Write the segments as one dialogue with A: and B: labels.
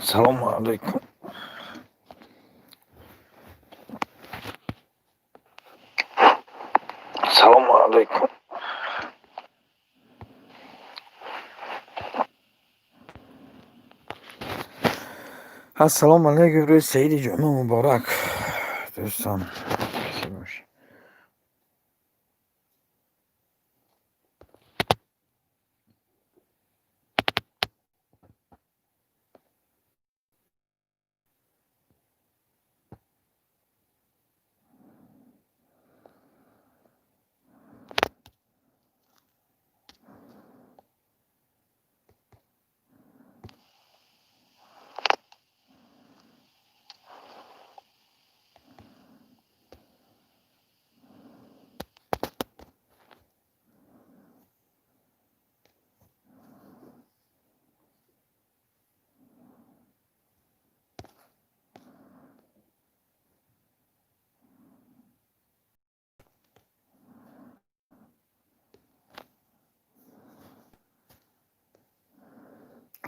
A: Салому алайкум. Салому алайкум. Ассалому алайкум, рӯзи саиди ҷумъа муборак, дӯстон.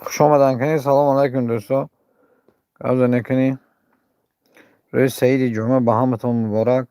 A: Хуш омадан кунед. Салому алайкум, дӯсто. Гап занекунӣ. Рӯзи саиди ҷумъа ба ҳаматон муборак.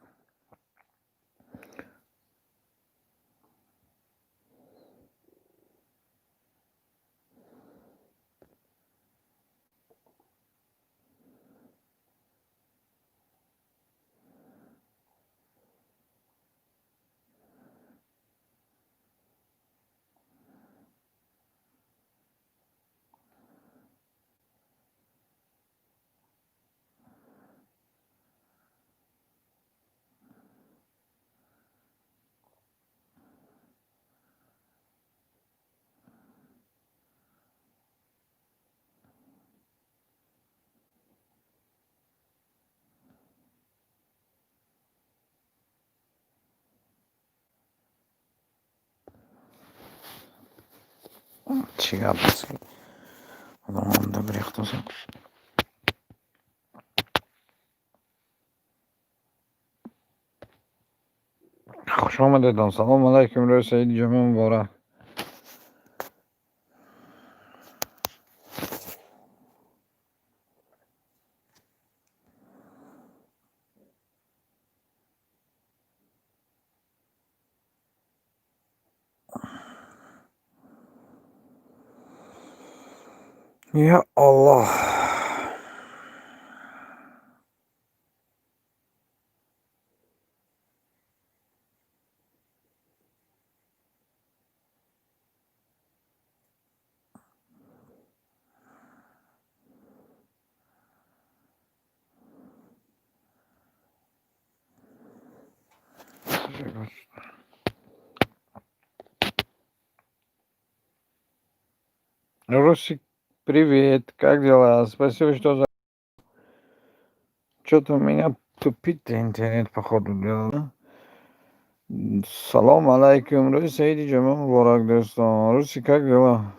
A: Чӣ гап аст, ки одамонда бирехтозад? Хуш омадедон. Салому алайкум, рӯзи саиди ҷумъа муборак. Я Аллоҳ. Русик, привет, как дела? Спасибо, что за. Что-то у меня тупит интернет, походу дела. Салом алайкум, рӯзи саиди ҷумъа муборак, дӯстон. Русик, как дела?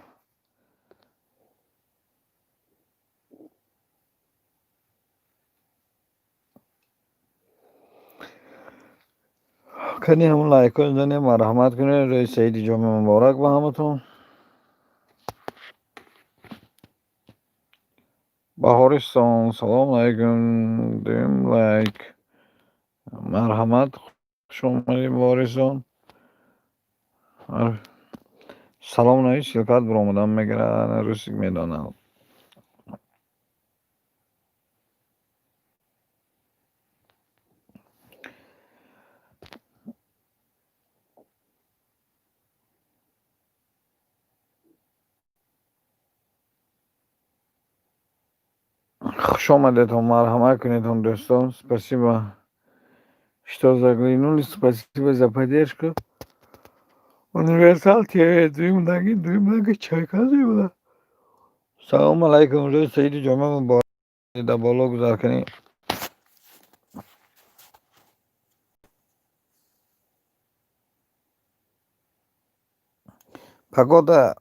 A: Кани, ҳамон лайкҳо занем, марҳамат кунед. Рӯзи саиди ҷумъа муборак ба ҳаматон. Баҳористон, салом алайкум. Дуюм лайк. Марҳамат, хуш омадӣ, Баҳористон. Салом навис, ссылкаат биромадан мегирад, Русик медонад. Хуш омадедон, марҳамат кунедон, дӯстон. Спасибо, что заглянули, спасибо за поддержку. Универсал ТВ, дуюм лаги, дуюм лаги, чайка зебла. Салому алайкум, рӯзи саиди ҷумъа муборак. Дар боло гузар кунӣ. Погода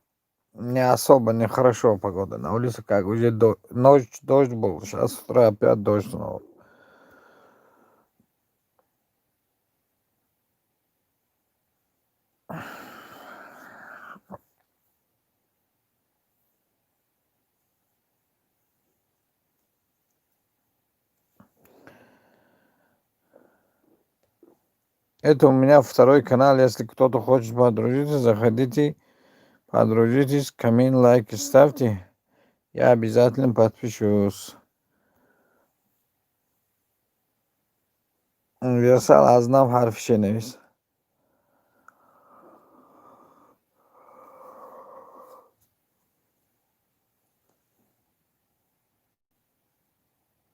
A: не особо, не хорошо погода. На улице как уже ночь дождь был, сейчас с утра опять дождь снова. Это у меня второй канал. Если кто-то хочет подружиться, заходите, подружитесь, коммент, лайки ставьте. Я обязательно подпишусь. Универсал, аз нав ҳарфи ше навис.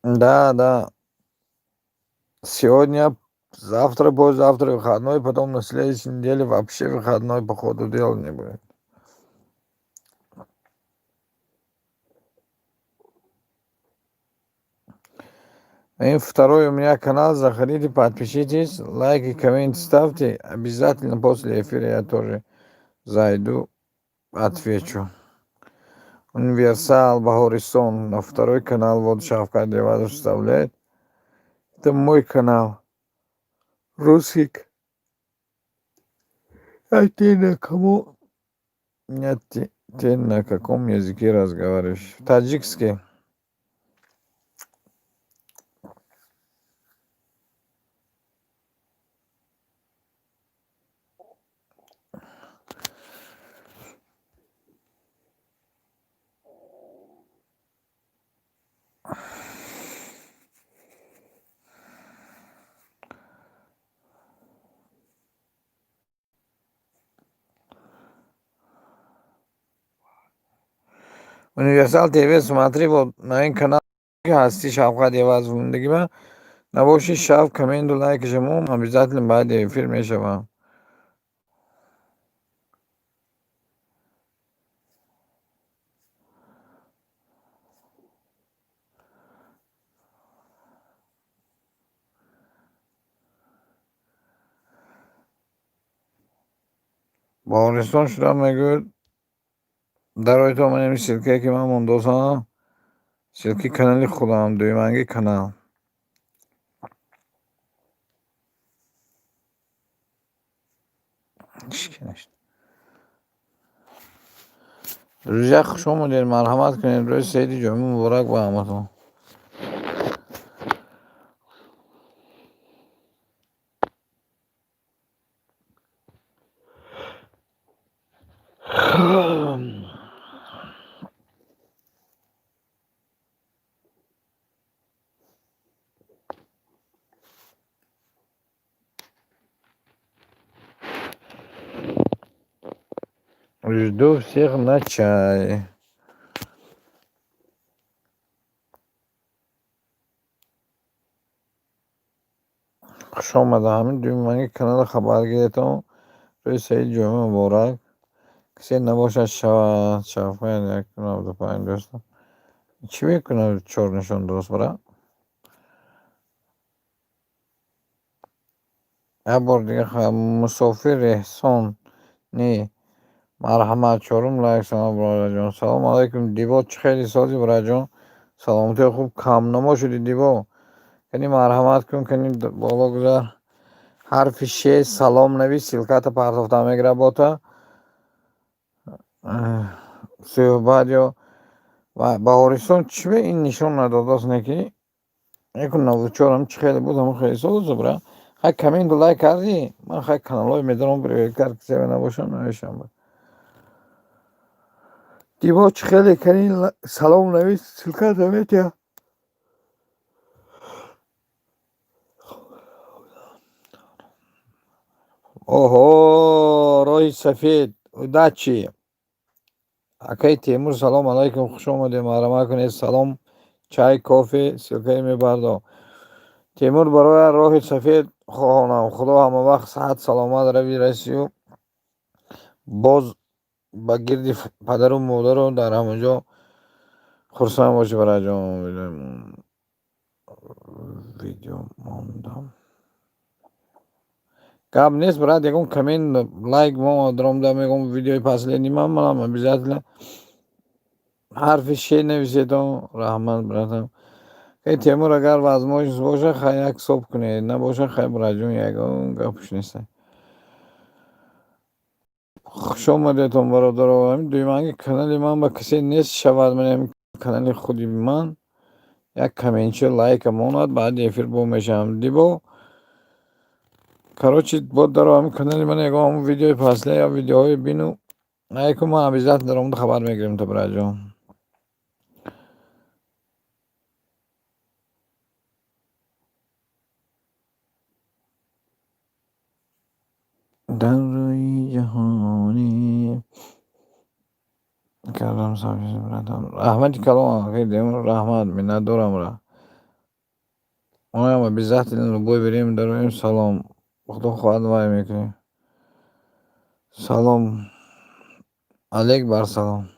A: Да, да. Сегодня, завтра, послезавтра выходной, потом на следующей неделе вообще выходной, по ходу дела не будет. И второй у меня канал, заходите, подпишитесь, лайки, комменты ставьте. Обязательно после эфира я тоже зайду, отвечу. Универсал Баҳористон на второй канал, вот Шавкат Эвазов вставляет. Это мой канал. Русик. А ты на кому? Нет, ты на каком языке разговариваешь? Таджикский. Универсал ТВ, смотри, вот на ин канал ҳасти, Шавқат Эвазов мондагима набоши, шав комменту лайки шумо обязательно баъди эфир мешавам. Баҳористон шудам, мегӯяд, дарои манами ссылка е ки ман мондосам, ссылка и канали худам, дуюманги канал. Друзья, хуш омадед, марҳамат кунед. Рӯзи саиди ҷумъа муборак ба ҳаматон. Жду всех на чай. Хуш омада, ҳамин дуюманги канали хабаргиретон. Рӯзи саиди ҷумъа муборак. Касе набошад, шавад. Шавқат 195 дӯстам. Чӣ мекунад чор нишон дӯст, бара? Як бор дига, Мусофир Эҳсон не, марҳамат, чорум лайк. Салом, бародарҷон. Салому алайкум, Дибо, чӣ хеле сози, бародарҷон? Саломатии хуб? Камнамо шудӣ, Дибо. Кани, марҳамат кун, кани, боло гузар, ҳарфи ше, салом навис, ссылка та партофта мегирад бота. Суҳбат ё Баҳористон чӣ бе ин нишон надодааст, не ки якун 94-ам чӣ хеле буд, ҳамон хеле соз, бра. Хай, комменту лайк кардӣ? Ман хай каналҳои медорам, привет кар, набошам, намешавам. Дибо, чӣ хеле? Кани, салом навис, ссылка та метиҳад. Оҳо, роҳи сафед, удачи. Акаи Темур, салом алайкум, хуш омадед, марҳамат кунед. Салом, чай, кофе, ссылка и мебардо. Темур, барои роҳи сафед хоҳонам. Худо ҳамавақт саҳат саломат рави расию боз ба гирди падару модару дар ҳамон ҷо хурсанд бошӣ, бараҷон. Видео мондам, гап нест, брат. Ягон коммент, лайк мо даромда мегом. Видеои последний ман манам обязательно ҳарфи ше нависедон. Раҳмат, братам. Хай, Темур, агар возможность боша, хай, як ҳисоб кунед, набоша, хай, браҷон, ягон гапш нест. Хуш омадетон, бародаро. Дуюманги канали ман ба касе нест шавад, манам канали худи ман як комментчи, лайка монад, баъди эфир бо мешавам. Дибо. Короче, бод даро ҳамин канали ман, ягон ҳамун видеои пасля ё видеоҳои бину айку, ман обязательно даромада хабар мегирем то, братҷон. Дар рӯи ҷаҳонӣ кардам. Раҳмати калон, раҳмат, миннатдорам. Моям обязательно любой время дароем. Салом, худо хоҳад, вай мекунем. Салом алейк, бар салом.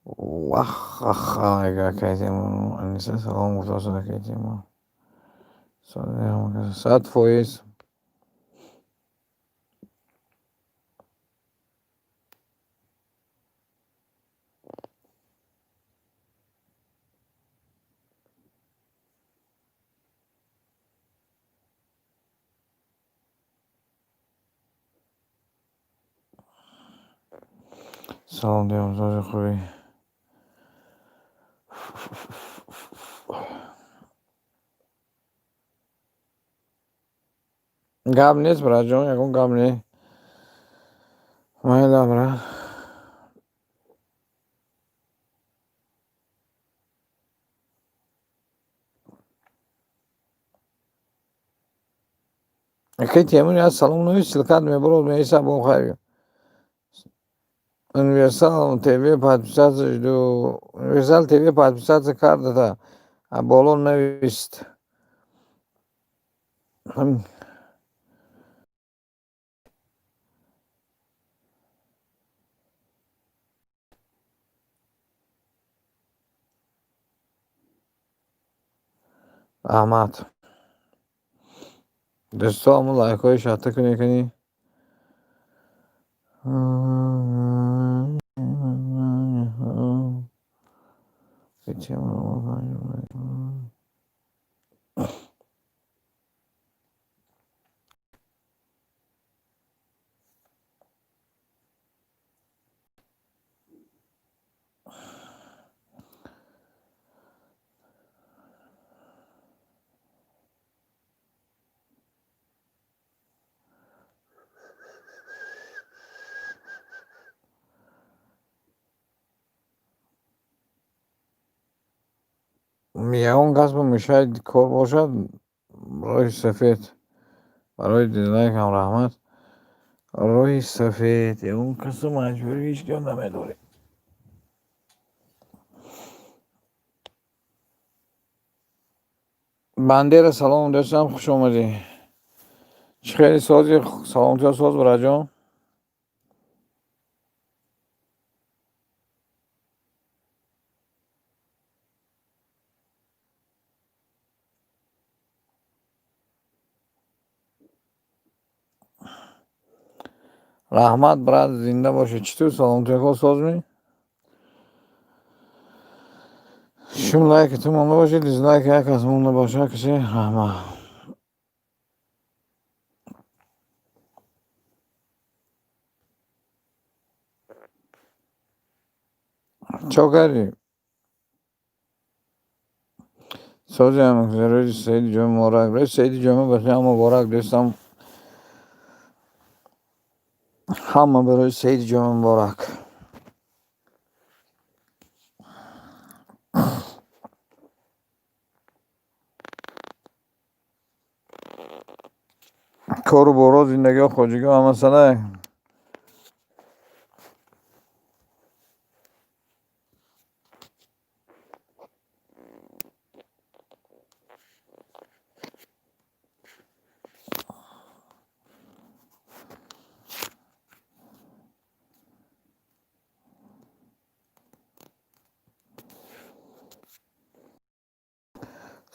A: Вах, акай Темур, Аниса салом гуфтааст, акай Темур. 100%. Салом, Темур, хубӣ? Гап нест, братҷон, ягон гап не. Майла, брат. Акай Темур, як салом навис, ссылкат мебурад, меиса бо хайр. Универсал ТВ подписаться жду. Универсал ТВ подписаться кардата. А боло навист. Раҳмат. Дӯсто, ҳамун лайкҳои шатта кунед, кунӣ. Ягон кас бо мешояд кор бошад. Роҳи сафед барои дизлайкам, раҳмат. Роҳи сафед, ягон касо маҷбурӣ ҳеҷ ҷо намедорем. Бандера, салом, дӯстам, хуш омадӣ. Чӣ хеле сози, саломатиё соз, братҷон? Раҳмат, брат, зинда бошед. Чӣ тур, саломатиёко созмӣ? Шум лайкатон монда бошед, дизлайк як кас монда бошад, касе, раҳмат. Чо кардӣ? Созиам, рӯзи саиди ҷумъа муборак. Рӯзи саиди ҷумъа ба шумо муборак, дӯстам. Ҳама барои саиди ҷумъа муборак. Кору боро, зиндагиҳо, хоҷагиҳо ҳама салай.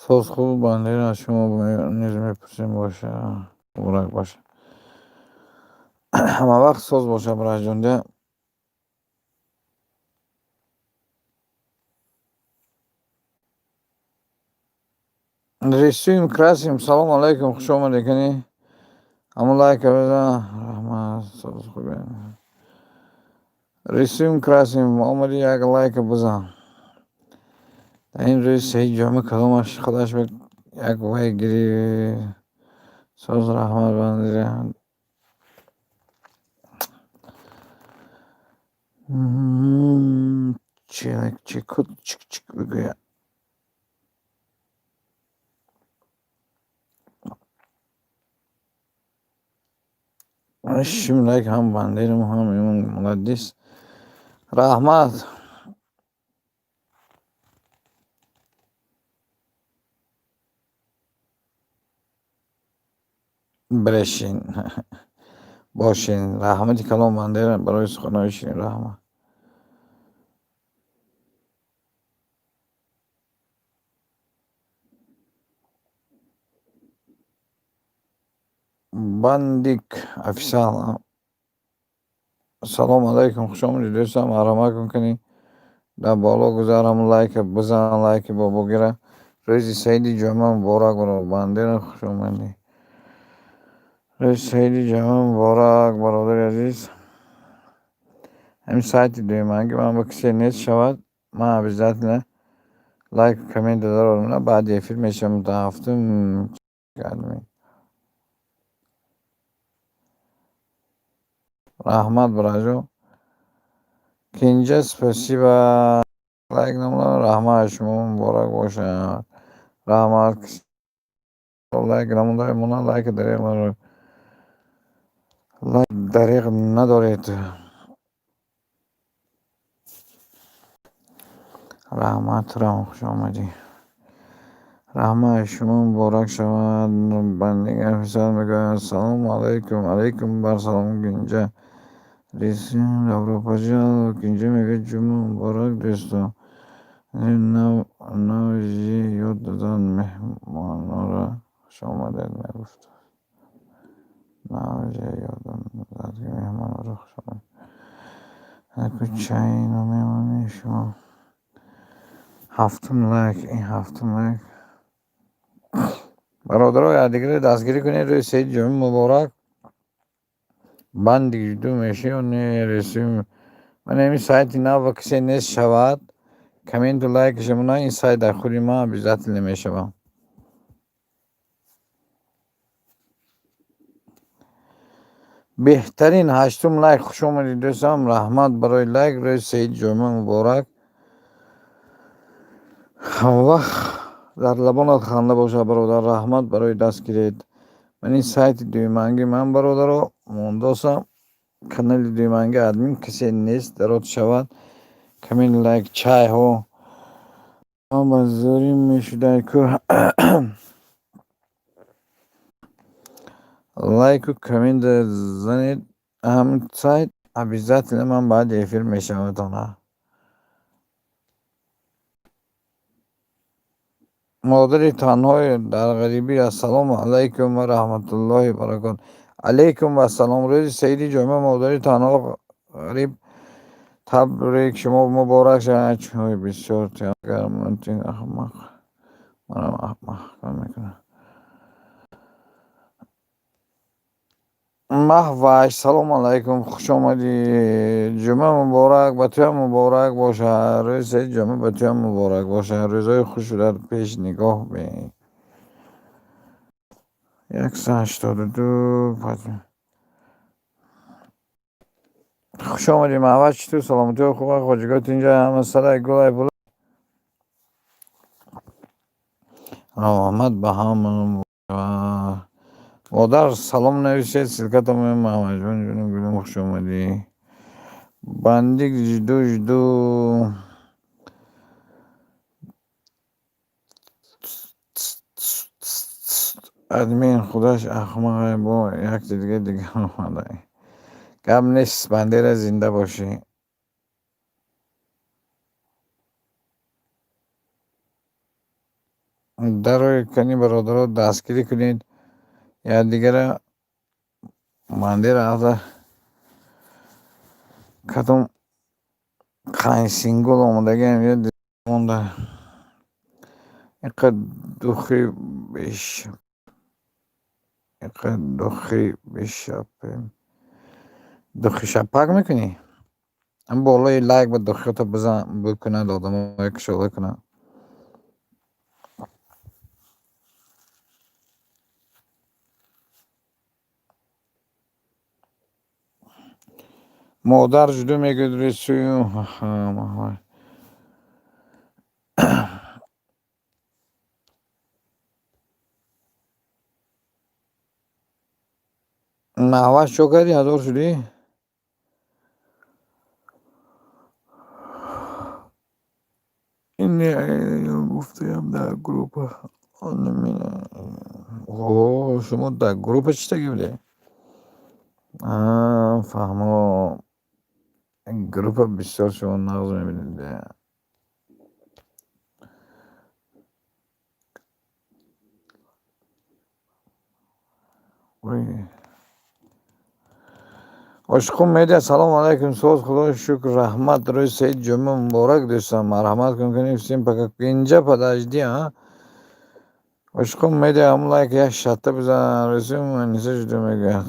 A: Соз, хуб, Бандера, аз шумо низ мепурсем, боша, муборак бошад. Ҳамавақт соз боша, бираҷон. Рисуем, красим. Салом алайкум, хуш омадед, кани ҳамон лайка бизан. Раҳмат, соз, хубе. Рисуем, красим, омади, як лайка бизан. Дар ин рӯзи саид ҷомеъ кадомаш худаш як вай гири. Соз, раҳмат, бандира. Чикут чик чик бигӯя. Шим лайк ҳам бандерам, ҳам имон, молодец. Раҳмат. Брешин. Бошин. Раҳмати калом, бандера, барои суханҳои ширин, раҳмат. Бандик офисиал. Салом алайкум, хуш омадед, дӯстам, марҳамат кун, кани дар боло гузар, ҳамон лайка бизан, лайки бобогира. Рӯзи саиди ҷумъа муборак, бандера, хуш омадӣ. Рӯзи саиди ҷумъа муборак, бародари азиз. Ҳамин сайти дуюманги ман ба кисе нест шавад, ман обязательно лайку коммент дарорам, баъди эфир мешавам то ҳафтум. Раҳмат, бираҷон. Кенҷа, спасибо. Лайк намудам, раҳмат, шумо муборак бошад. Раҳмат. Лайк намудаи мона лайк дареғ надоред. Лайк дареғ надоред. Раҳмат, турам, хуш омадӣ. Раҳмат, шумо муборак шавад. Бандик офисиал мегӯяд: Салому алайкум, алайкум бар салом, Гинҷа. Рисим, добро пожаловать. Гинҷа мегӯяд: Ҷумъа муборак, дӯстон. Навзи ёд додан меҳмонора хуш омадед мегуфт. Навзе ёдам дод, ки меҳмонора хуш омадед. Аку чай намемонӣ шумо. Ҳафтум лайк, ин ҳафтум лайк. Бародаро, якдигарро дастгирӣ кунед, рӯзи саиди ҷумъа муборак. Бандик жду мешӣ ё не, рисуем. Ман ҳамин сайти нав ба кисе нест шавад, комменту лайкаша мона, ин сайт дар худи ман обязательно мешавад. Беҳтарин, ҳаштум лайк, хуш омадед, дӯстам, раҳмат барои лайк, рӯзи саиди ҷумъа муборак. Ҳамавақт дар лабонат ханда бошад, бародар, раҳмат барои дастгирият. Ман ин сайти дуюманги ман, бародаро, мондосам, канали дуюманги админ касе нест, дарод шавад. Коммент, лайк, чайҳо. Ман ба зӯрӣ мешудай ку. Лайку коммент занед, ҳамин сайт обязательно ман баъди эфир мешавадона. Модари танҳои дар ғарибӣ, ассалому алайкум ва раҳматуллоҳи баракот. Алайкум вассалом. Рӯзи саиди ҷумъа, модари танҳо ғариб, табрик, шумо муборак шавад. Чой бисёр аҳмақ манам маҳкам мекунам. Маҳваш, салому алайкум, хуш омадӣ. Ҷумъа муборак, ба туям муборак бошад. Рӯзи саиди ҷумъа ба туям муборак бошад. Рӯзҳои хушу дар пеш нигоҳ бин. 182. Хуш омадӣ, Маҳваш, чӣ ту, саломатиҳо хуб, хоҷагиҳо инҷа ҳама сарай гулай пулай. Раҳмат ба ҳама. Модар, салом нависед, ссылката Маҳмаджон ҷони гулам, хуш омадӣ. Бандик жду, жду. Админ худаш аҳмақ, бо якти дига дигар омада. Гап нест, бандера, зинда бошӣ. Дарои кани, бародаро, дастгирӣ кунед якдигара. Бандера. Кадом қайсингул омадагиам монда. Инқадр духи беш, инқадр духи бешапем. Духи шапак мекунӣ? Болои лайк ба духиёта бизан, бикунад, одамое кушода кунанд. Модар жду, мегӯяд, рисую. Маҳваш, чо кардӣ, ҳазор шудӣ? Гуфтаям дар группа. О, шумо дар группа читагӣ будед? Фаҳмо. Группа бисёр шумо нағз мебинед. Ошиқун Медиа, салому алайкум, соз, худои шукр, раҳмат. Рӯзи саиди ҷумъа муборак, дӯстон, марҳамат кун, всем пока. Инҷа, подожди, а. Ошиқун Медиа, ҳамун лайк як шатта бизан. Рӯзи Аниса жду, мегӯяд.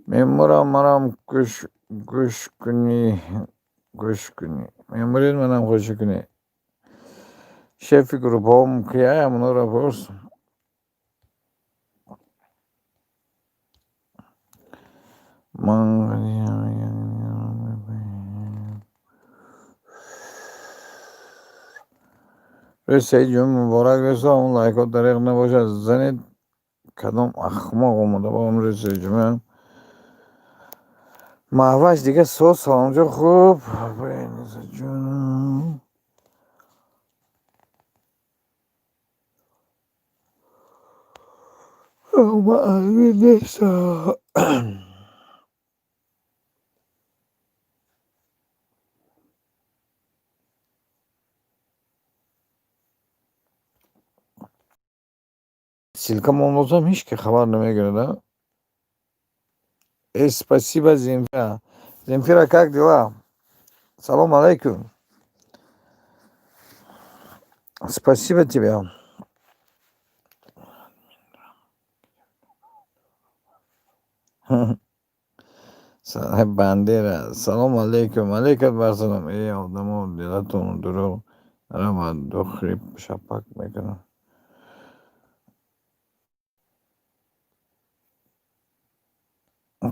A: Мемурам, манам гӯш кунӣ, гӯш кунӣ. Мемуред, манам гӯш кунӣ. Шефи группаҳо кия, ҳамонро пурс. Ман рӯзи саиди ҷумъа муборак, дӯстон, ҳамун лайкҳо дареғ набошад. Занед, кадом ахмоқ омада ба он рӯзи саиди ҷумъа. Маҳваш, дига соз, саломҷон, хуб. Ҷон. Ман нестам. Ссылка мондозам, ҳеҷ ки хабар намегирад, а? Э, спасибо, Земфира. Земфира, как дела? Салом алейкум. Спасибо тебе. Бандера. Салом алейкум. Алейкум ассалом. Э, одамо, дилатон дурӯғ наравад, духи шапак мекунам.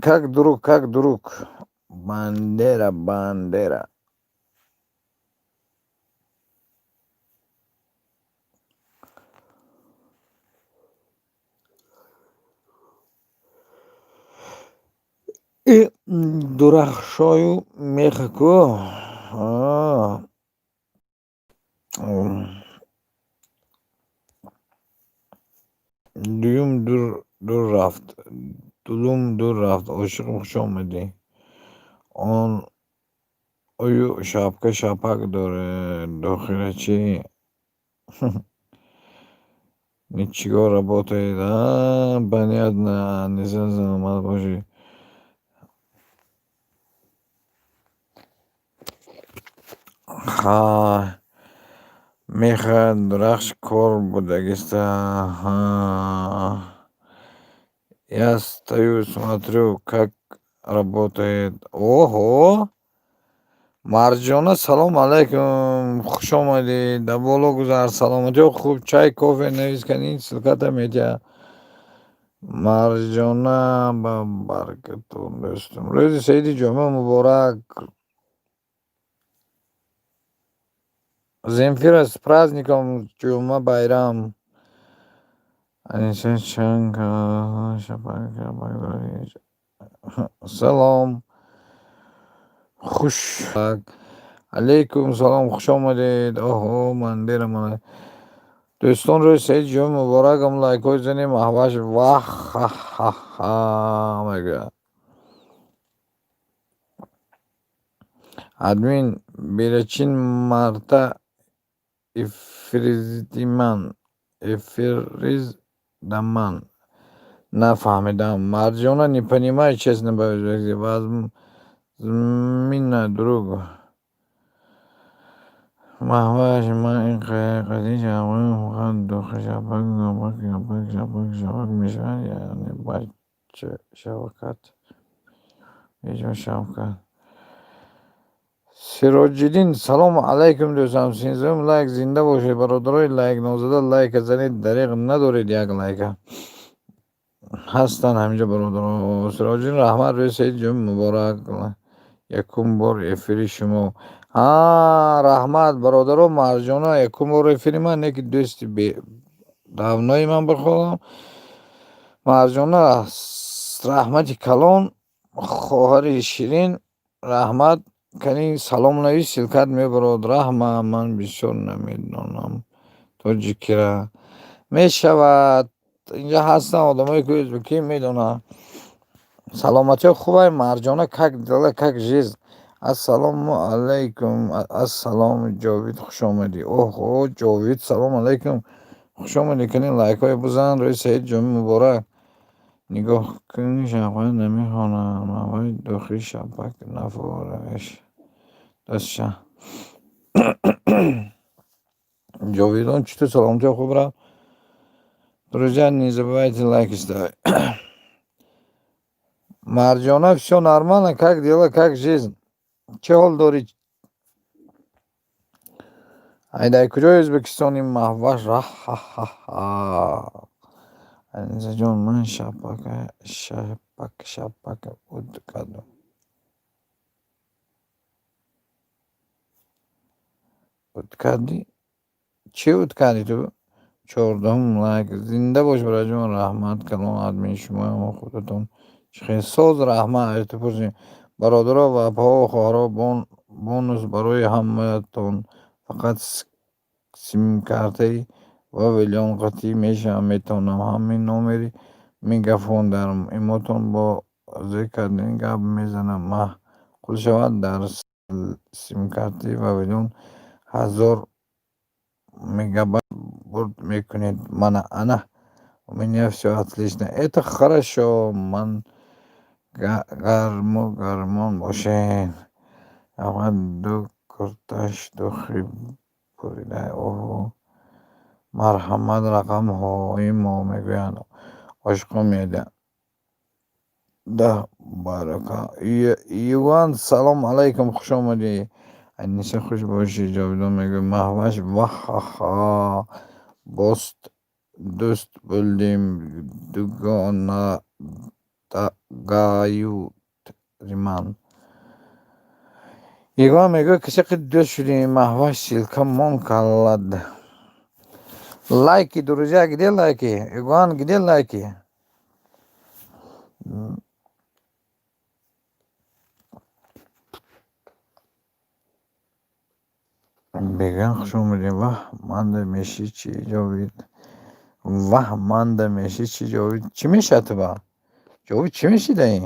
A: Как друг, как друг. Бандера, Бандера. И дурахшою мехаку. А. Дуюм дур дур рафт. Дулум дур рафт. Ошиқим, хуш омадӣ. Он ою шапка шапак дорад. Дохила чӣ? Ничего, работает. А, понятно. Аниса, саломат бошӣ. Ха, меха дурахш кор будагиста. Я стою, смотрю, как работает. Оҳо! Марҷона, салом алайкум, хуш омадӣ. Дар боло гузар, саломатиҳо хуб, чай, кофе навис кани, ссылката медиҳад. Марҷона, ба баракатун, дӯстум. Рӯзи саиди ҷумъа муборак. Земфира, с праздником, ҷумъа байрам. Аниса чанд шапак шапак дорӣ? Салом. Хуш алейкум салом, хуш омадед. Оҳо, Мандера мана. Дӯстон, рӯзи саиди ҷумъа муборак, ам лайкҳои зани Маҳваш вах-ха-ха-ха мегӯяд. Админ берачин марта эфиризидиман эфиризидаман. Нафаҳмидам. Марҷона, не понимаю, честно, по-узбекски. Змина, друг. Маҳваш, ман ин қадри фақат духи шапак, гапак, гапак, шапак, шапак мешавад, яъне бача шавкат. Беҷо Шавкат. Сироҷиддин, салому алайкум, дӯстам. 13-ум лайк, зинда бошед, бародарои лайк нозада, лайка занед, дареғ надоред як лайка. Ҳастанд ҳаминҷо бародаро. Сироҷиддин, раҳмат, рӯзи саид ҷумъа муборак. Якум бор эфири шумо. А, раҳмат, бародаро, Марҷона, якум бор эфири ман, не ки дӯсти давнои ман бихоҳам. Марҷона, раҳмати калон, хоҳари ширин, раҳмат. Кани салом навис, ссылка т мебарод. Раҳма, ман бисёр намедонам тоҷикира. Мешавад, инҷа ҳастанд одамое ки ӯзбекӣ медонанд. Саломатиҳо хубай, Марҷона, как дела, как жизнь? Ассалому алайкум, ассалом, Ҷовид, хушомадӣ. Оҳо, Ҷовид, салому алайкум, хушомадӣ. Кани лайкҳое бизан, рӯзи саид ҷумъа муборак. Нигоҳ кун, шапак намехонам. Маҳваш духи шапак нафурӯш. Дастша. Ҷовидон, чӣ ту, саломатиҳо хуб рафт? Друзья, не забывайте лайки ставить. Марҷона, всё нормально, как дела, как жизнь? Чӣ ҳол дорӣ? Ай, дар куҷои Ӯзбекистони, Маҳваш? Ха-ха-ха. Анисаҷон, ман шапака, шапак, шапак уд кардам. Уд кардӣ? Чӣ уд кардӣ ту? 14-ум лайк. Зинда бош, бародарҷон, раҳмат калон, админ шумоям, худатон чӣ хел соз, раҳмат, ай ту пурсем. Бародаро ва апаҳо, хоҳаро, бонус барои ҳамаатон, фақат симкартаи Вавилон қатъӣ мешавам, метавонам ҳамин номери Мегафон дар имотон бо зер кардани гап мезанам, маъқул шавад, дар симкартаи Вавилон 1000 мегабайт бурд мекунед. Мана, ана, у меня всё отлично. Это хорошо, ман гарму гармон бошед. Аввал ду курташ духи бурида. Оҳо, марҳамат, рақамҳои мо мегӯянд, ошиқон меояд. Да барака. Юван, салом алайкум, хуш омадӣ. Аниса, хуш бошӣ. Ҷовидон мегӯяд, Маҳваш, ваҳаҳа, боз дӯст булдим, дугонагаютриман. Ягон мегӯяд, кисе қи дӯст шудем, Маҳваш, ссылка мон калад. Лайки, друзья, где лайки? Игуан, где лайки? Беган, хуш омадем. Ваҳ, манда мешӣ чӣ, Ҷовид? Ваҳ, манда мешӣ чӣ, Ҷовид? Чӣ мешавад ту ба? Ҷовид, чӣ мешӣ даи?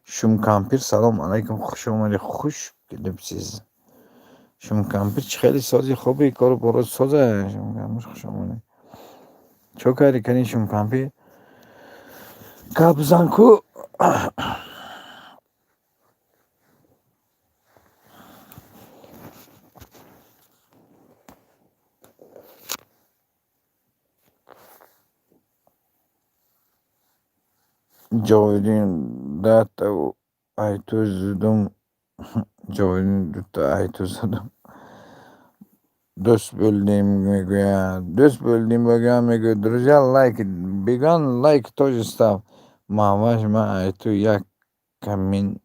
A: Шумкампир, салом алайкум, хуш омадӣ, хуш келибсиз. Шумкампир, чӣ хеле сози хуби, кору борот соза. Шумкампир, хуш омадӣ. Чо кардӣ, кани, Шумкампир? Гап зан ку. Ҷовидин дата айту зудум. Ҷовидин дута айту задум. Дӯст булдим мегӯяд. Дӯст булдим, беган мегӯяд. Друзья, лайк. Беган, лайк тоже став. Маҳваш, ман айту як камин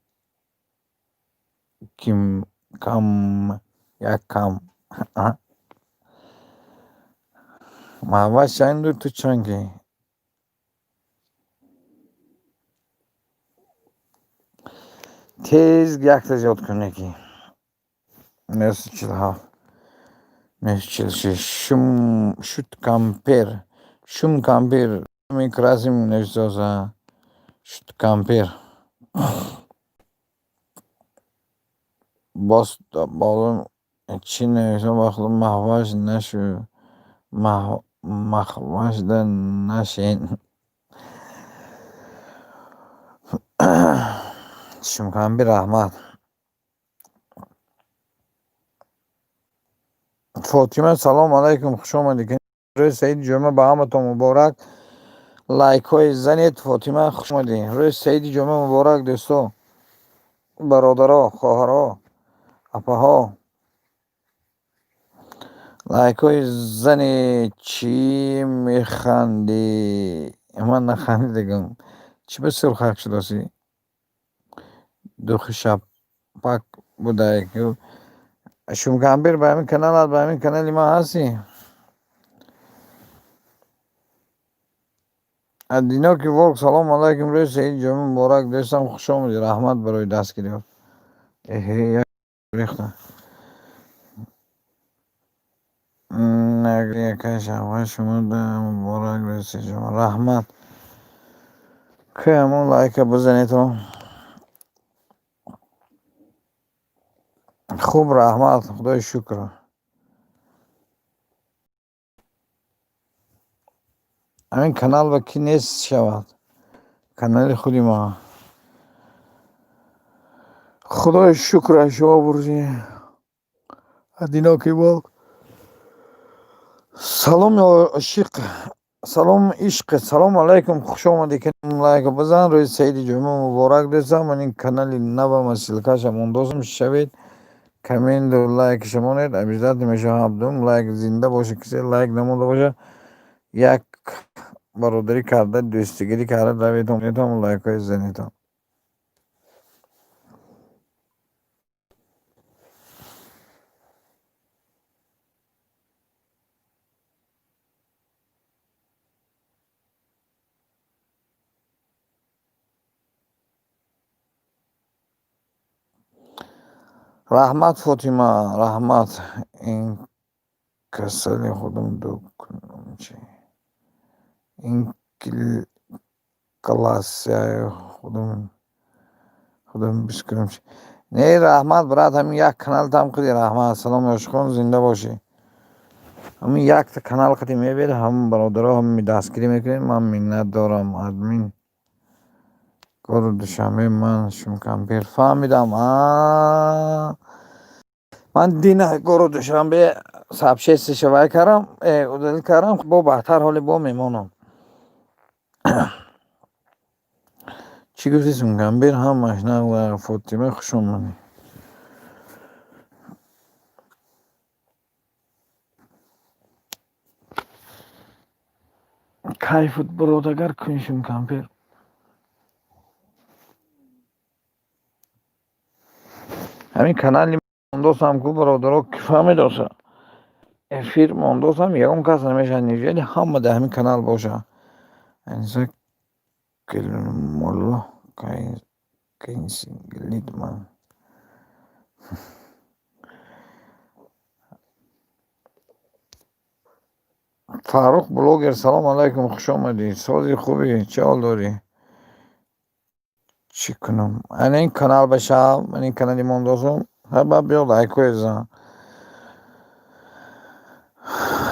A: ким кам як кам. Маҳваш чанду, ту чанки? Тез якта зиёд кун неки. 947. 946. Шум шут кампер. Шум кампер. Мекрасим нависоса. Шут кампер. Боз болум чӣ нависам, вақт Маҳваш нашу махвашда нашен. Шумкамби, раҳмат. Фотима, салом алайкум, хуш омадӣ. Рӯзи саиди ҷумъа ба ҳаматон муборак. Лайкҳои занед. Фотима, хуш омадӣ. Рӯзи саиди ҷумъа муборак, дӯсто, бародаро, хоҳаро, апаҳо. Лайкҳои занед. Чӣ механдӣ? Ман нахандидагам. Чӣ ба сурхак шудосӣ? Духи шапак будай. Шумкамбир, ба ҳамин каналат, ба ҳамин канали ман ҳастӣ? Одинокий волк, салом алайкум, рӯзи саиди ҷумъа муборак, дӯстам, хуш омадӣ, раҳмат барои дастгириҳо. Эҳе, як рехта. Якай шавҳар шумо муборак рӯзи саиди ҷумъа. Раҳмат. Ки ҳамон лайка бизанедо. Хуб, раҳмат, худои шукр. Ҳамин канал ба кӣ нест шавад? Канали худи ма. Худои шукр, аз шумо бурзӣ. Одинокий волк. Салом, ошиқ. Салом, ишқ. Салом алайкум, хуш омадӣ. Лайк бизан. Рӯзи саиди ҷумъа муборак, дӯстам. Ман ин канали навама, ссылкаша мондосам, шавед. Комменту лайкша монед. Обязательно мешавам ҳабдум. Лайк зинда боша, кисе лайк намонда боша. Як бародарӣ карда, дӯстигирӣ карда раведон, лайкҳои занедон. Раҳмат, Фотима, раҳмат. Ин касали худам ду кунам чи? Ин классияи худам бискунам чи? Не, раҳмат, брат, ҳамин як каналтам қиди, раҳмат. Салом, ошиқон, зинда бошӣ. Ҳамин якта канал қиди мебиёд, ҳамон бародаро ҳам дастгирӣ мекунед, ман миннат дорам. Админ город Душанбе, ман Шумкампир. Фаҳмидам. Ман дина город Душанбе сообществоша вай кардам, удалить кардам, бо баъдтар ҳоле бо мемонам. Чӣ гуфтӣ, Шумкампир? Ҳамаш нағз. Фотима, хуш омадӣ. Кайфут буродагар кун, Шумкампир. Ҳамин канали мондосам ку, бародаро, ки фаҳмидоса? Эфир мондосам, ягон кас намешавад. Неужели ҳама дар ҳамин канал боша? Аниса Келмолло Кайнсинглидман. Фаррух блогер, салом алайкум, хуш омадӣ. Сози хубӣ, чӣ ҳол дорӣ? Чӣ кунам? Ана ин канал ба шав, ман ин канали мондосам, ҳа биё лайкҳое зан.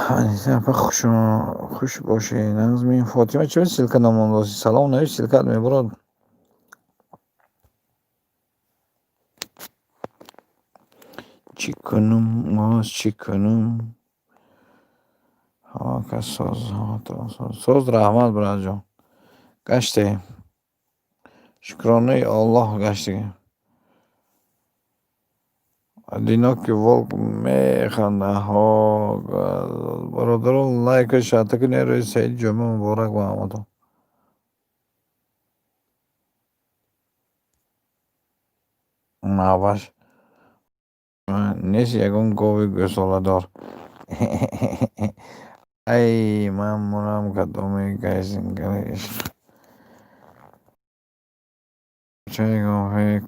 A: Аниса апа, хуш бошӣ. Назми Фотима, чаро ссылка намондосӣ? Салом навис, ссылкат мебурад. Чӣ кунам, боз чӣ кунам? Ҳама кас соз, ҳаматон соз. Соз, раҳмат, братҷон. Гаштем. Шукронаи Аллоҳ, гаштем. Одинокий волк механда. Ҳо, бародарон, лайка шарта кунед, рӯзи саиди ҷумъа муборак ба ҳаматон. Маваш нест ягон гови гӯсоладор. Ай, ман мурам, кадоми гайзингари ишқ.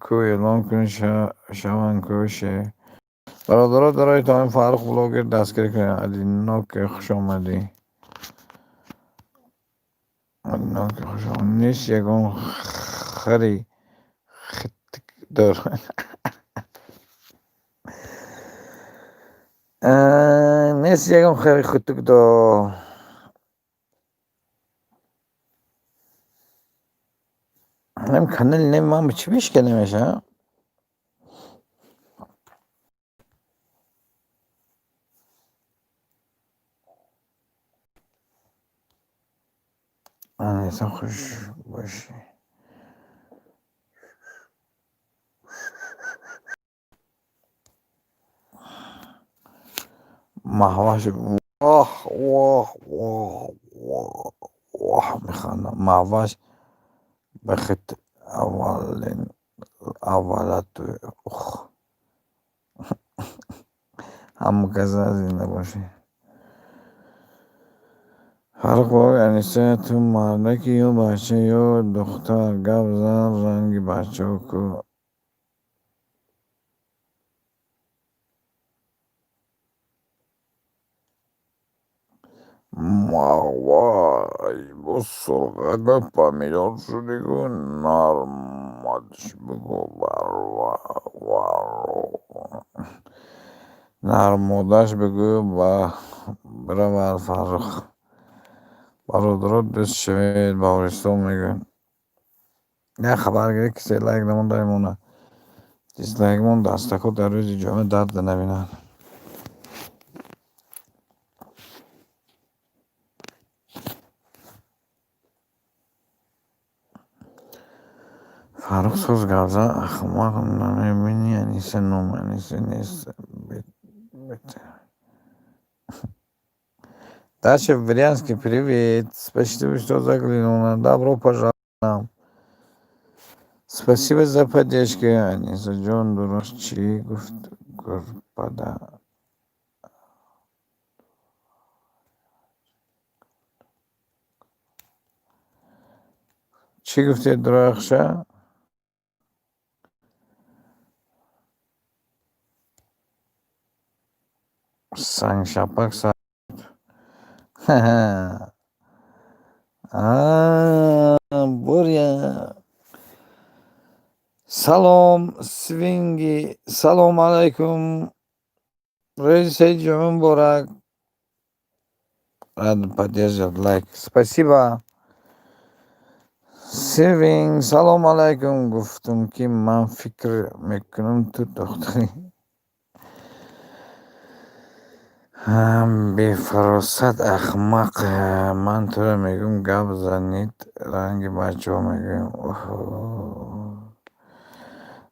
A: Ку эълон кунед, шаванд ку ше. Бародаро, дарои то Фаррух блогер дастгирӣ кунед. Одинокий, хуш омадӣ. Одинокий, хуш омадӣ. Нест ягон хари хиттикдор. Нест ягон хари хиттикдор. Ҳамин канали нави ман чӣ бишка намешавад? Аниса, хуш бошӣ. Маҳваш, воҳ, воҳ, воҳ, воҳ, воҳ, механдам. Маҳваш бахт аввалин аввалату ҳамказа, зинда бошӣ. Фаррух бобои Аниса, ту мардаки ё бача ё духтар? Гап зан, ранги бачаҳо ку. Маҳваш, боз сурхака помидор шудӣ ку, нармадаш бигӯ, нармодаш бигӯ, биравад. Фаррух, бародаро, дӯст шавед, Баҳористон мегӯяд. Як хабар гиред, кисе лайк намонда, мемонад, дизлайк мон, дастако дар рӯзи ҷумъа дард набинад. Фаррух, соз гап зан, ахмақ, намебинӣ, Аниса ном Аниса нест. Дача в Брянске, привет. Спасибо, что заглянула. Добро пожаловать к нам. Спасибо за поддержку. Аниса ҷон, дуруст чӣ гуфт гурпада? Чӣ гуфтед, Дурахша? Сангшапак. Буря. Салом, свинги. Салом алайкум. Рӯзи саид ҷумъа муборак. Рад поддерживать, лайк. Спасибо. Сивинг, салом алайкум. Гуфтум, ки ман фикр мекунам, ту духтари. Бефаросат, ахмақ, ман туро мегӯям, гап занед, ранги бачаҳо мегӯям.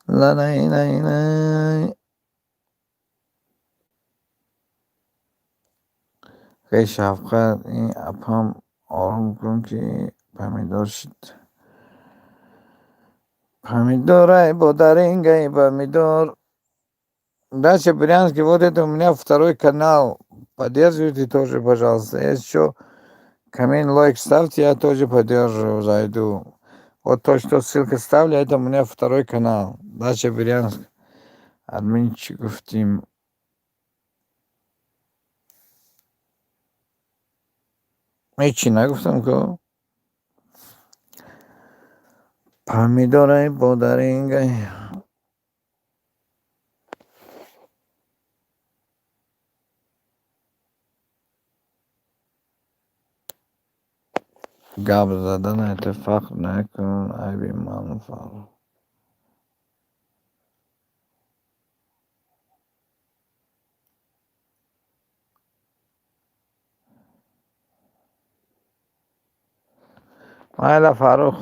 A: Ланай най най. Хей, Шавқат, ин апам ором кун, ки помидор шид. Помидорай, бодарингай, помидор. Дача Брянский, вот это у меня второй канал. Поддерживайте тоже, пожалуйста. Если что, коммент, лайк ставьте, я тоже поддерживаю, зайду. Вот то, что ссылка ставлю, это у меня второй канал. Дача Брянск. Админчиков Тим. Ҳечи нагуфтам ку. Помидорай, бодарингай. Гап задан иттифоқ накун, айби ман, Фаррух. Майла, Фаррух.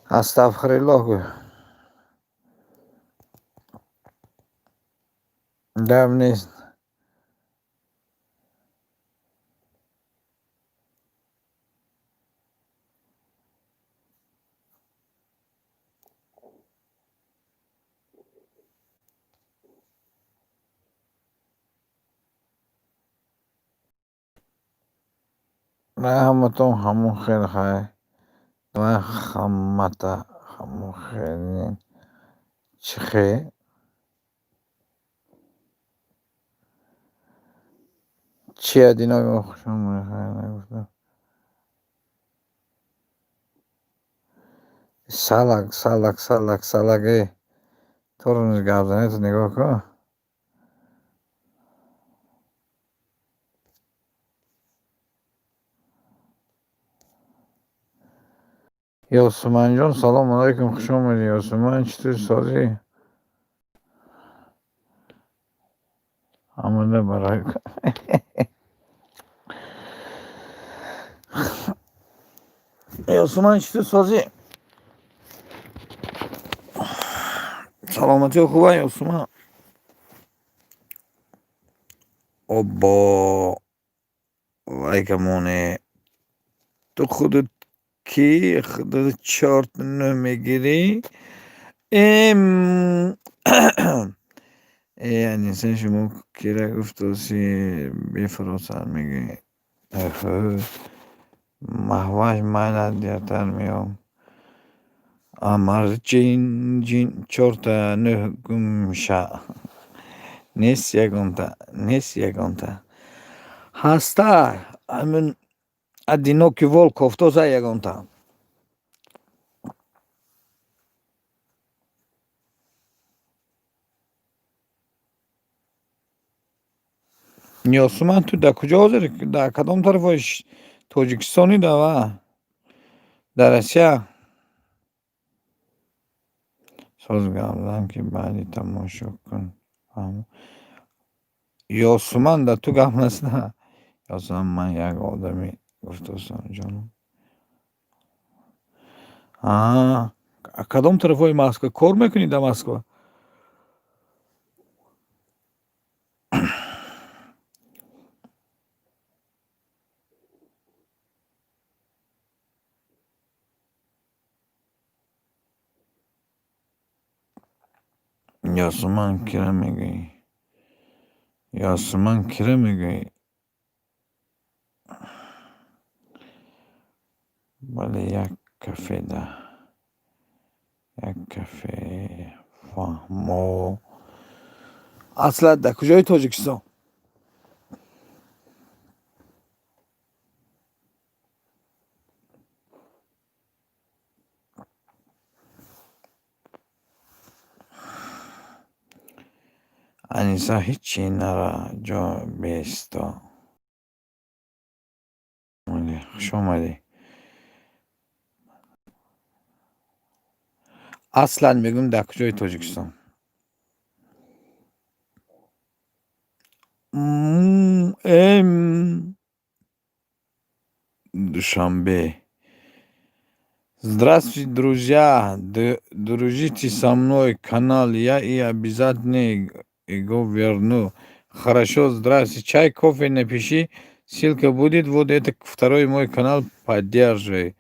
A: Астағфируллоҳ гӯ. Гап нест. Ҳаматон ҳамон хел хай. Давай хамата ҳамон хел чӣ хе? Чи адино хушам нагуфтам. Салак, салак, салак, салак, эй. Туро низ гап занед, нигоҳ кун. Ёсуманҷон, салому алайкум, хуш омадӣ. Ёсуман, чӣ тур, созӣ? Омада барои Ёсуман, чӣ тур, созӣ? Саломатиё хуба, Ёсуман? Оббо, лайкамоне. Ту худат кӣ, худат чорт намегирӣ? Эм э Аниса, шумо кира гуфтоси бефуросат мегӯӣ? Маҳваш, майлат, дертар меом. Амарҷин ҷин, чорта нӯҳ гумша. Нест ягонта, нест ягонта. Ҳаста, ҳамин одинокий волк кофтоса ягонта. Ёсуман, ту дар куҷо ҳозир? Дар кадом тарафҳои Тоҷикистони дава? Дар Россия? Соз гап зан, ки баъди тамошо кун. Ёсуман, дар ту гап наста. Ёсуман, ман як одаме гуфтостам, ҷонам. Кадом тарафҳои Москва? Кор мекунӣ дар Москва? Ёсуман, кира мегӯӣ? Ёсуман, кира мегӯӣ? Бале, як кафеда. Як кафе, фаҳмо. Аслан дар куҷои Тоҷикистон? Аниса, ҳичи нара, ҷо бесто. Хуш омадӣ. Аслан мегӯм, дар куҷои Тоҷикистон? М Душанбе. Здравствуйте, друзья! Дружите со мной канал, я и обязательно его верну. Хорошо, здравствуйте. Чай, кофе напиши, ссылка будет. Вот это второй мой канал, поддерживай.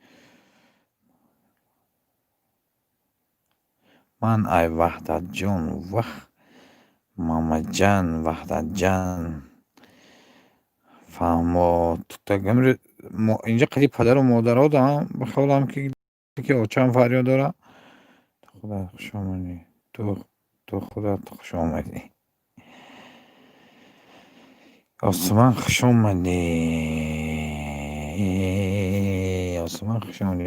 A: Ман ай Ваҳдатҷон, вах, Мамаҷан, Ваҳдатҷан. Фаҳмо, инҷа қади падару модаро ба хаёлам, ки очам фарёд дорад. Ту худат хуш омадӣ. Ту худат хуш омадӣ. Осман, хуш омадӣ. Осман, хуш омадӣ.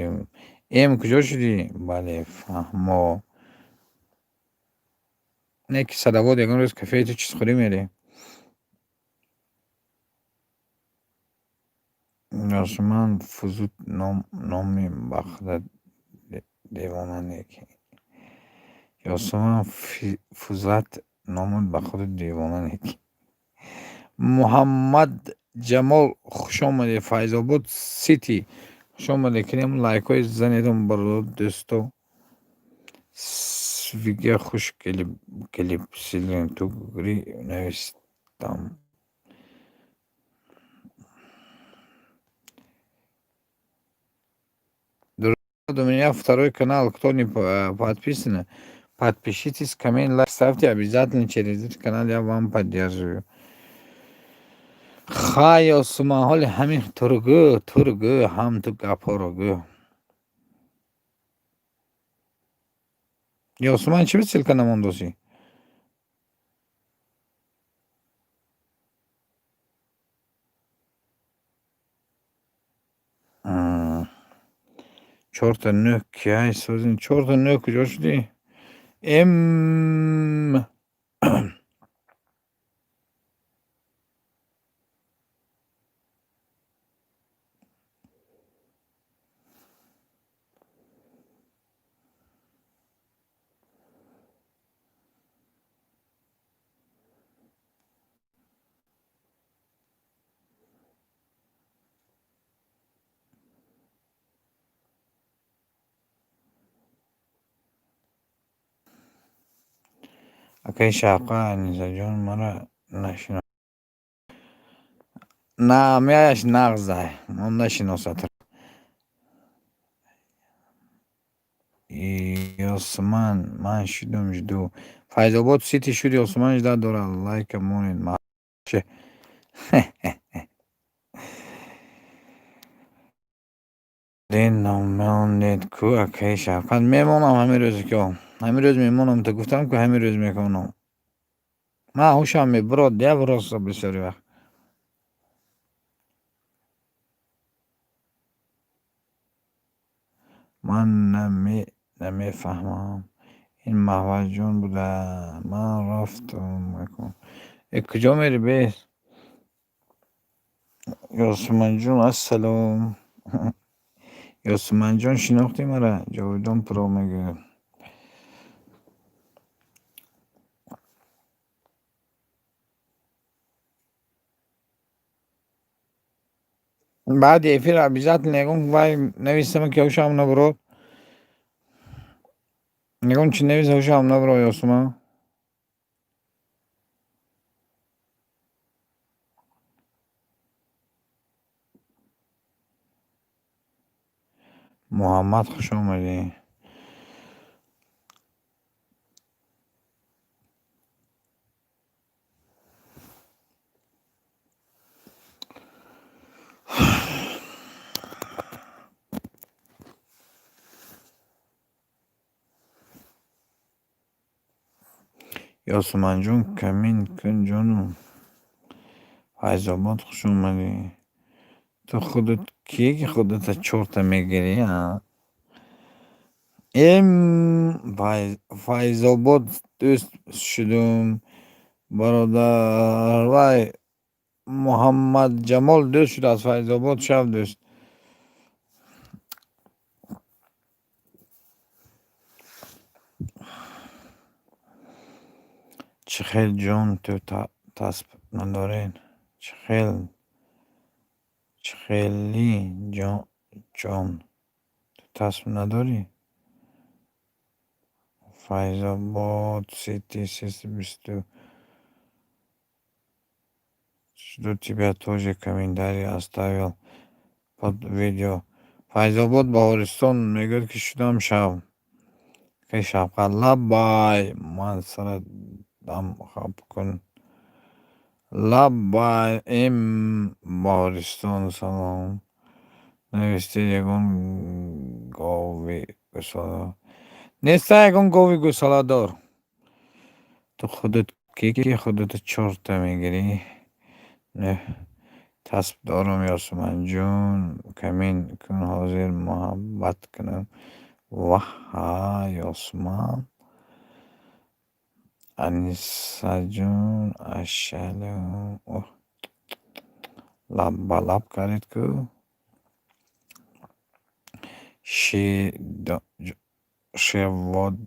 A: Эм, куҷо шудӣ? Бале, фаҳмо. Не ки садовод, ягон рӯз кафеи ту чизхӯрӣ мерем. Ёсуман, фузут номи ба худат девона неки. Ёсуман, фузат номут ба худат девона неки. Муҳаммадҷамол, хуш омадед. Файзобод Сити, хуш омадед. Кинем лайкҳои занедон, бародару дӯсто. Свига, хуш келиб, тугри навистам. У меня второй канал, кто не подписан, подпишитесь, коммент, лайк ставьте обязательно, через этот канал я вам поддерживаю. Хай, Ёсуман, ҳоли ҳамин тургӯ, тургӯ, ҳам ту гапҳоро гӯ. Ёсуман, чӣ ссылка намондосӣ? Чорта нӯҳ киай созин? Чорта нӯҳ куҷо шудӣ? М Акаи Шавқат, Анисаҷон маро нашино. На, меяш нағзай, мон нашиносад. Ёсман, ман шудум жду. Файзобод Сити шуд, Ёсман ждать дорад. Лайка монед. Ше. Намонед ку, акаи Шавқат. Мемонам ҳамин рӯзе ки ҳамин рӯз мемонам, та гуфтам ку ҳамин рӯз мекунам. Ман ҳушам мебурод, я просто бисёри вақт. Ман намефаҳмам. Ин Маҳваҷон буда. Ман рафтам. Э, куҷо мери бес? Ёсуманҷон, ассалом. Ёсуманҷон, шинохтӣ мара? Ҷовидон про мегӯяд. Баъди эфир обязательно ягон вай нависам, ки ҳушам набурод. Ягон чи нависа, ҳушам набурод, Ёсуман. Муҳаммад, хуш омадӣ. Ёсуманҷон, камин кун, ҷонум. Файзобод, хуш омадӣ. Ту худат кие ки худата чорта мегирӣ, а? Эм, Файзобод, дӯст шудум. Бародар, вай Муҳаммадҷамол дӯст шудааст. Файзобод, шав дӯст. Чӣ хел, ҷон, ту тасб надоред? Чӣ хел, чӣ хели, ҷон, ту тасб надорӣ? Файзобод Сити 320. Жду тебя, тоже комментарий оставил под видео. Файзобод Баҳористон мегӯяд, ки шудам шав. Акаи Шавқат, лаббай, ман сара дам хап кун. Лаббай, эм, Баҳористон, салом. Навистед ягон гови гусола. Неста ягон гови гусоладор. Ту худат кӣ ки худата чорта мегирӣ? Не, тасб дорам, Ёсуманҷон, камин кун, ҳозир муҳаббат кунам. Ваҳа, Ёсуман. Анисаҷон, ашалом. Оҳ, лаббалаб кардед ку. Шерводон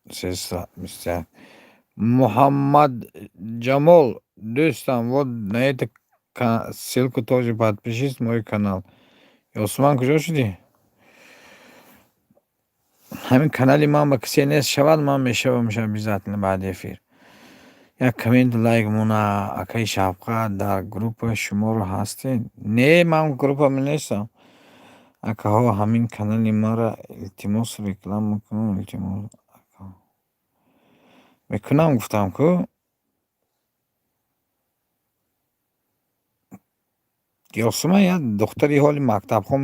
A: 321. Муҳаммадҷамол, дӯстам, вот на эту ссылку тоже подпишись, мой канал. Ёсуман, куҷо шудӣ? Ҳамин канали ман ба касе нест шавад, ман мешавам обязательно баъди эфир. Як коммент, лайк мона. Акаи Шавқат, дар группа шуморо ҳастед? Не, ман группа нестам. Акаҳо, ҳамин канали маро, илтимос, реклама кун, илтимос. Мекунам, гуфтам ку. Ёсуман, як духтари ҳоли мактабхон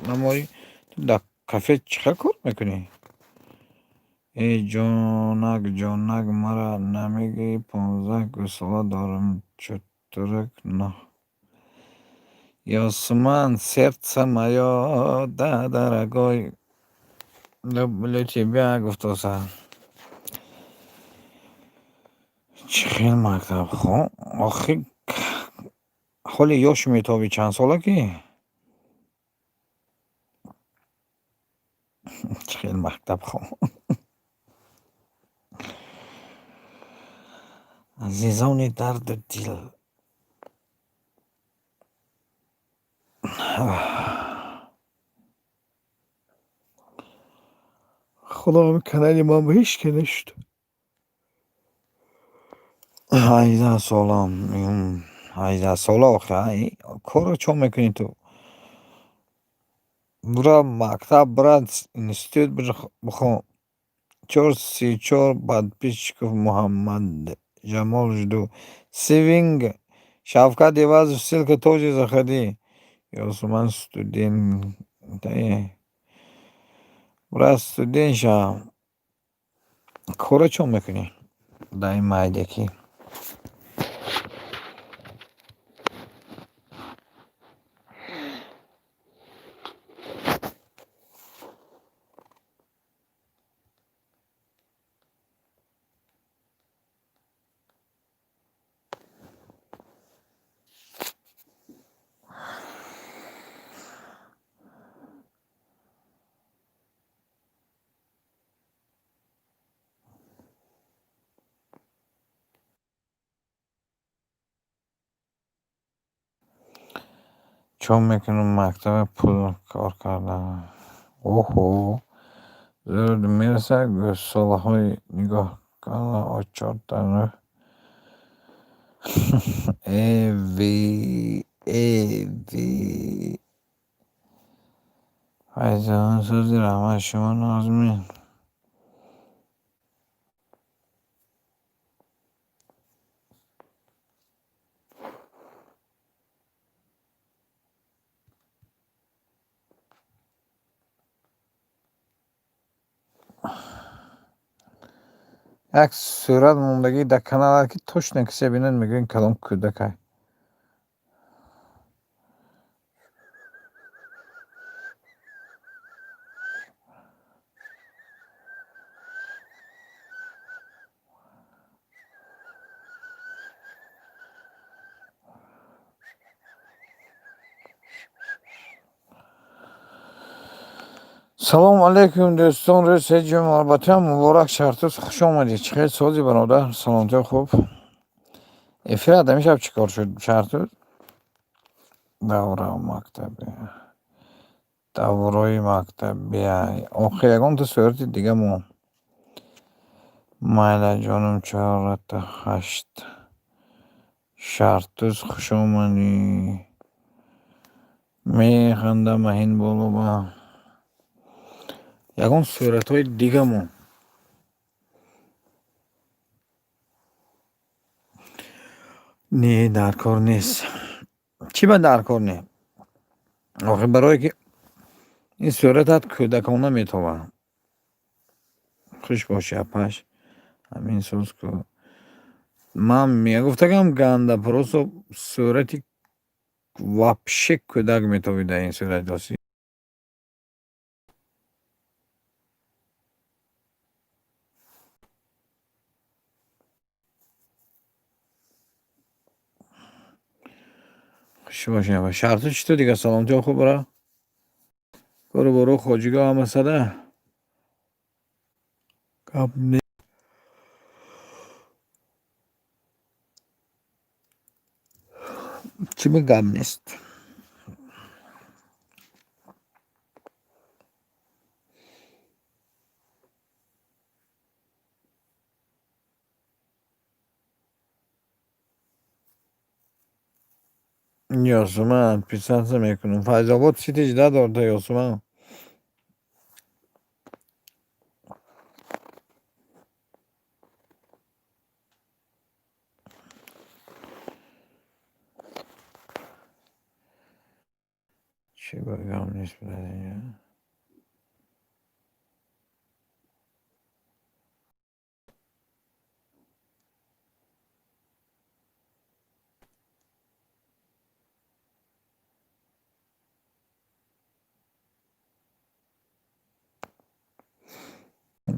A: намоӣ, ту дар кафе чӣ хел кор мекунӣ? Э, ҷонак, ҷонак, мара намегӯӣ, 15 гусола дорам, чутурак на. Ёсуман, сердце моё, да, дорогой, люблю тебя, гуфтоса. Чӣ хел мактабхон? Охи, ҳоли ёш метобӣ, чанд сола ки? Чӣ хел мактабхон? Азизони дарду дил. Худо, ҳамин канали ман ба ҳеҷ ке нашуд. 18 солам. 18 сола охи корро чо мекунӣ ту? Бура мактаб, бура институт бихон. Чор 34 подписчиков. Муҳаммадҷамол, жду. Сивинг, Шавкат Ивазов, ссылка тоже, заходи. Ёсуман, студент, бура студент шав. Корро чо мекунӣ дар ин майдакӣ? Чо мекунам? Мактаба пул кор кардам. Оҳо, зуд мерасад гӯссолаҳои нигоҳ чорта эви эви. Файзахон, сӯзи раҳмат, шумо нозми. Як сурат мондагӣ дар каналат, ки точно касе бинад, мегӯяд, кадом кӯдакай. Салому алайкум, дӯстон, рӯз ҳеҷум албатта муборак. Шаҳртӯз, хуш омадӣ. Чӣ хел, сози, бародар, саломатиё хуб? Эфир адамишаб чӣ кор шуд, Шаҳртӯз? Давра мактаби, даврои мактабия. Охи, ягонта сурати дига мо. Майла, ҷонум, чората ҳашт. Шаҳртӯз, хуш омадӣ. Механда маҳин болоба. Ягон суратҳои дига мо. Не, дар кор нест. Чӣ ба дар кор не? Охи, барое ки ин суратат кӯдакона метобад. Хуш бошӣ, апаш, ҳамин соз ку. Ман мегуфтагам, ганда, просто сурати вообще кӯдак метобӣ дар ин сурат, ростӣ. Хуш бошӣ, апа. Шаҳртӯз, чӣ ту дига, саломатиё хуб, бара? Кору бору, хоҷигоҳ ҳама сада? Гап не. Чӣ ба гап нест? Ёсуман, подписаться мекунам. Файзобод сити жда дорда, Ёсуман. Чӣ ба гап нест, блядь?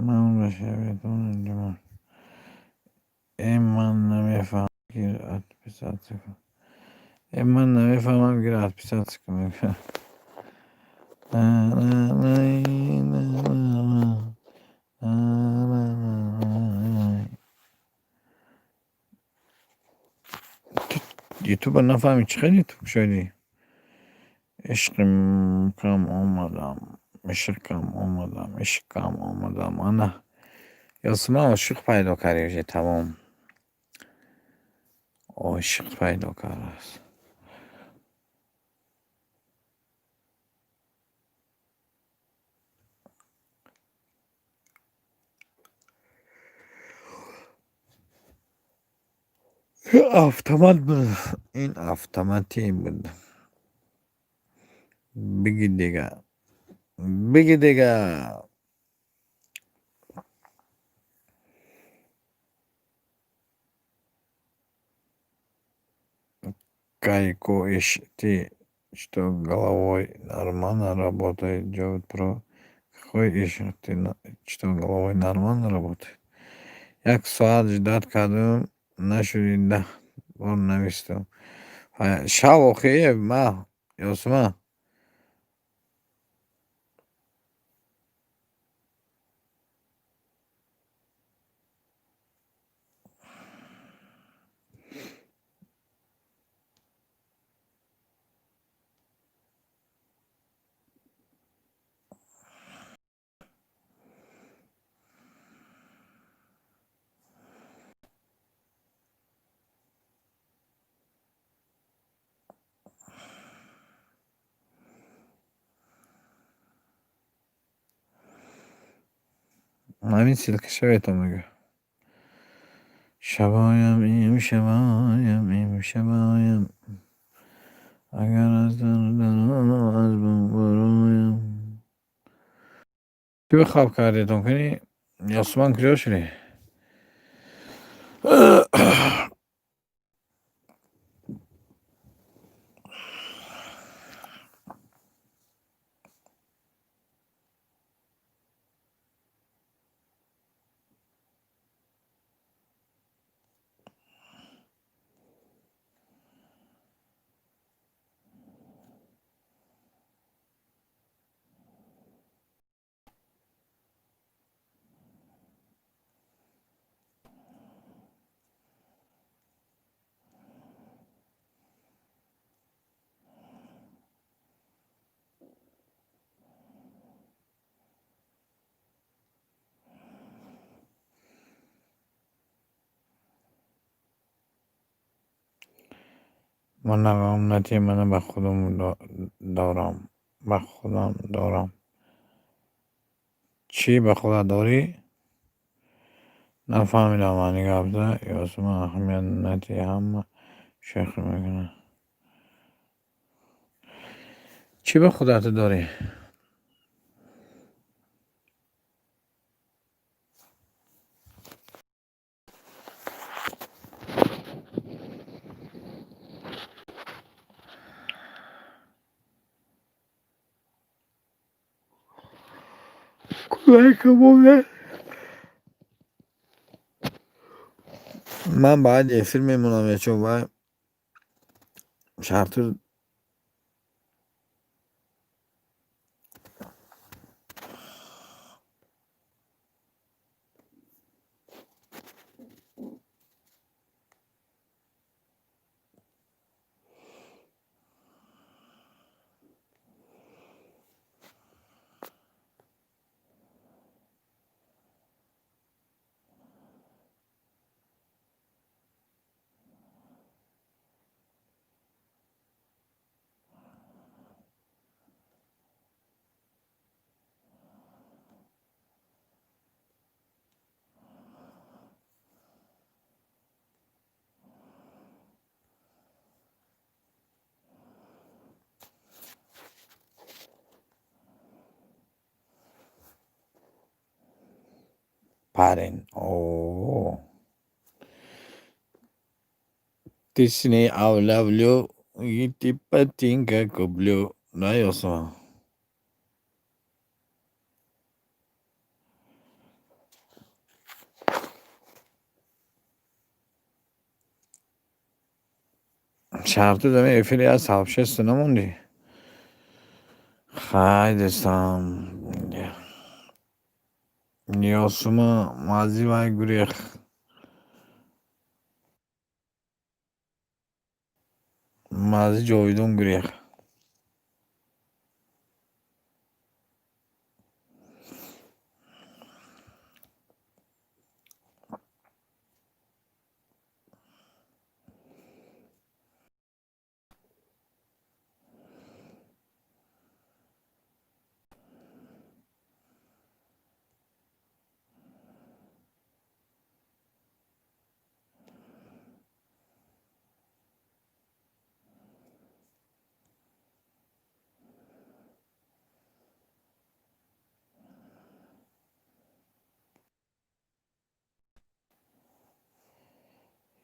A: Ман ба э ман намефаҳмам, ки отписаться кун. Э, ман намефаҳмам, гир, отписаться кун. Ютуба нафаҳмӣ, чӣ хел ютуб кушодӣ? Ишқам омадам, ишқам омадам, ишқам омадам. Ана, Ёсуман, ошиқ пайдо кардӣ уже, тамом. Ошиқ пайдо кардааст. Автомат буд. Ин автоматӣ буд. Биги дига. Биги дига. Кайко иш, ты что, головой нормально работает? Ҷовид про какой иш, ты что, головой нормально работает? Як соат ждать кардам, нашуди, 10 бор навистам. Шав охи ма Ёсума. Ҳамин ссылка шаветон мегӯ. Шабоям, имшабоям, имшабоям, агар аз дар даро аз бом бароям. Чӣ хаб кардетон кани? Ёсуман куҷо шудӣ? Ман ғам натӣ, мана ба худам дорам, ба худам дорам. Чӣ ба худат дорӣ? Нафаҳмидам маъни гапта. Ёсуман, аҳамият натӣ, ҳама шӯхӣ мекунанд. Чӣ ба худат дорӣ? Ман баъди эфир мемонам ячо вай шарту. Парень. О. Ты с ней ловлю, и ты ботинка куплю. Да, Ёсума? Шарту дами эфири аз сообщество намондӣ? Хай, дӯстам. Ёсума мази вай гурех. Мази ҷовидон гурех.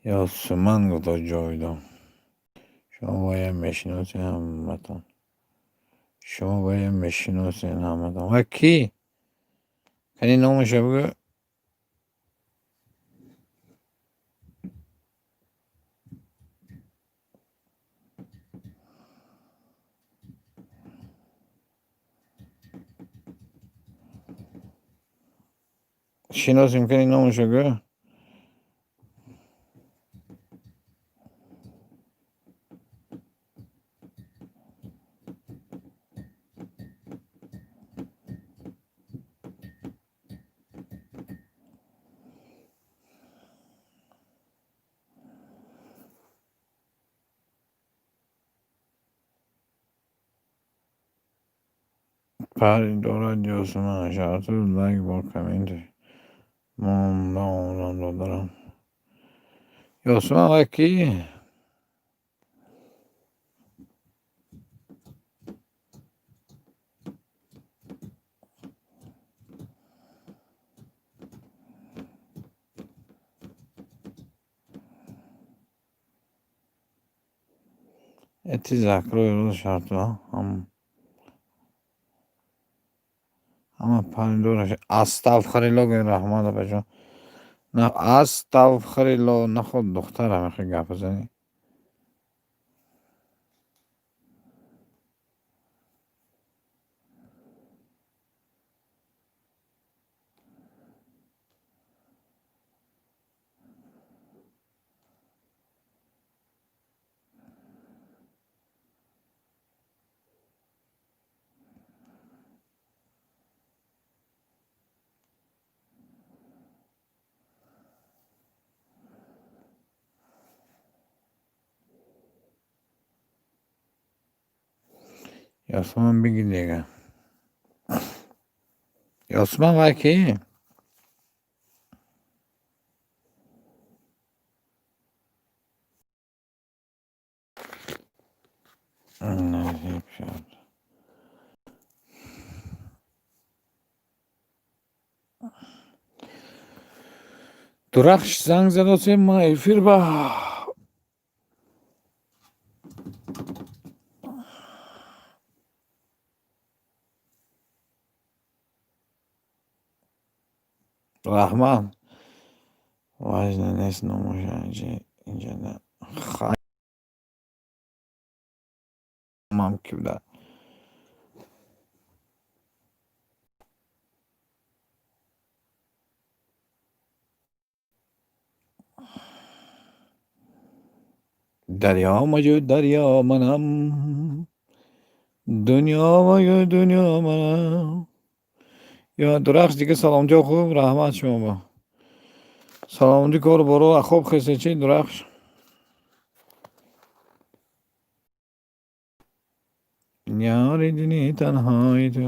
A: Ёсуман гуфта ҷовидон. Шумо бояд мешиносед ҳаматон. Шумо бояд мешиносед ҳаматон. Ва кӣ? Кани номаша бигӯ. Шиносем, кани номаша гӯ. Пари дорад Ёсуман. Шарту лайк бо коммент монда омадам, додарам. Ёсуман ва кӣ? Эти закрой рӯз шарту ҳама паридораш. Астағфирилло гӯед, раҳмат, апаҷон. Астағфирилло, наход духтарам мехоҳӣ гап бизанӣ? Ёсуман биги дига. Ёсуман вай кӣ? Наҷиб шуд. Дурахш занг задосем ма эфир ба. Раҳмат. Важно нест номаша инҷа хамам ки буда. Дарё маҷӯ, дарё манам, дунё маҷӯ, дунё манам. Ё Дурахш, дига саломатиё хуб, раҳмат шумо ба. Саломатӣ, кору боро, хоб хесе чӣ, Дурахш? Ёри дили танҳои ту.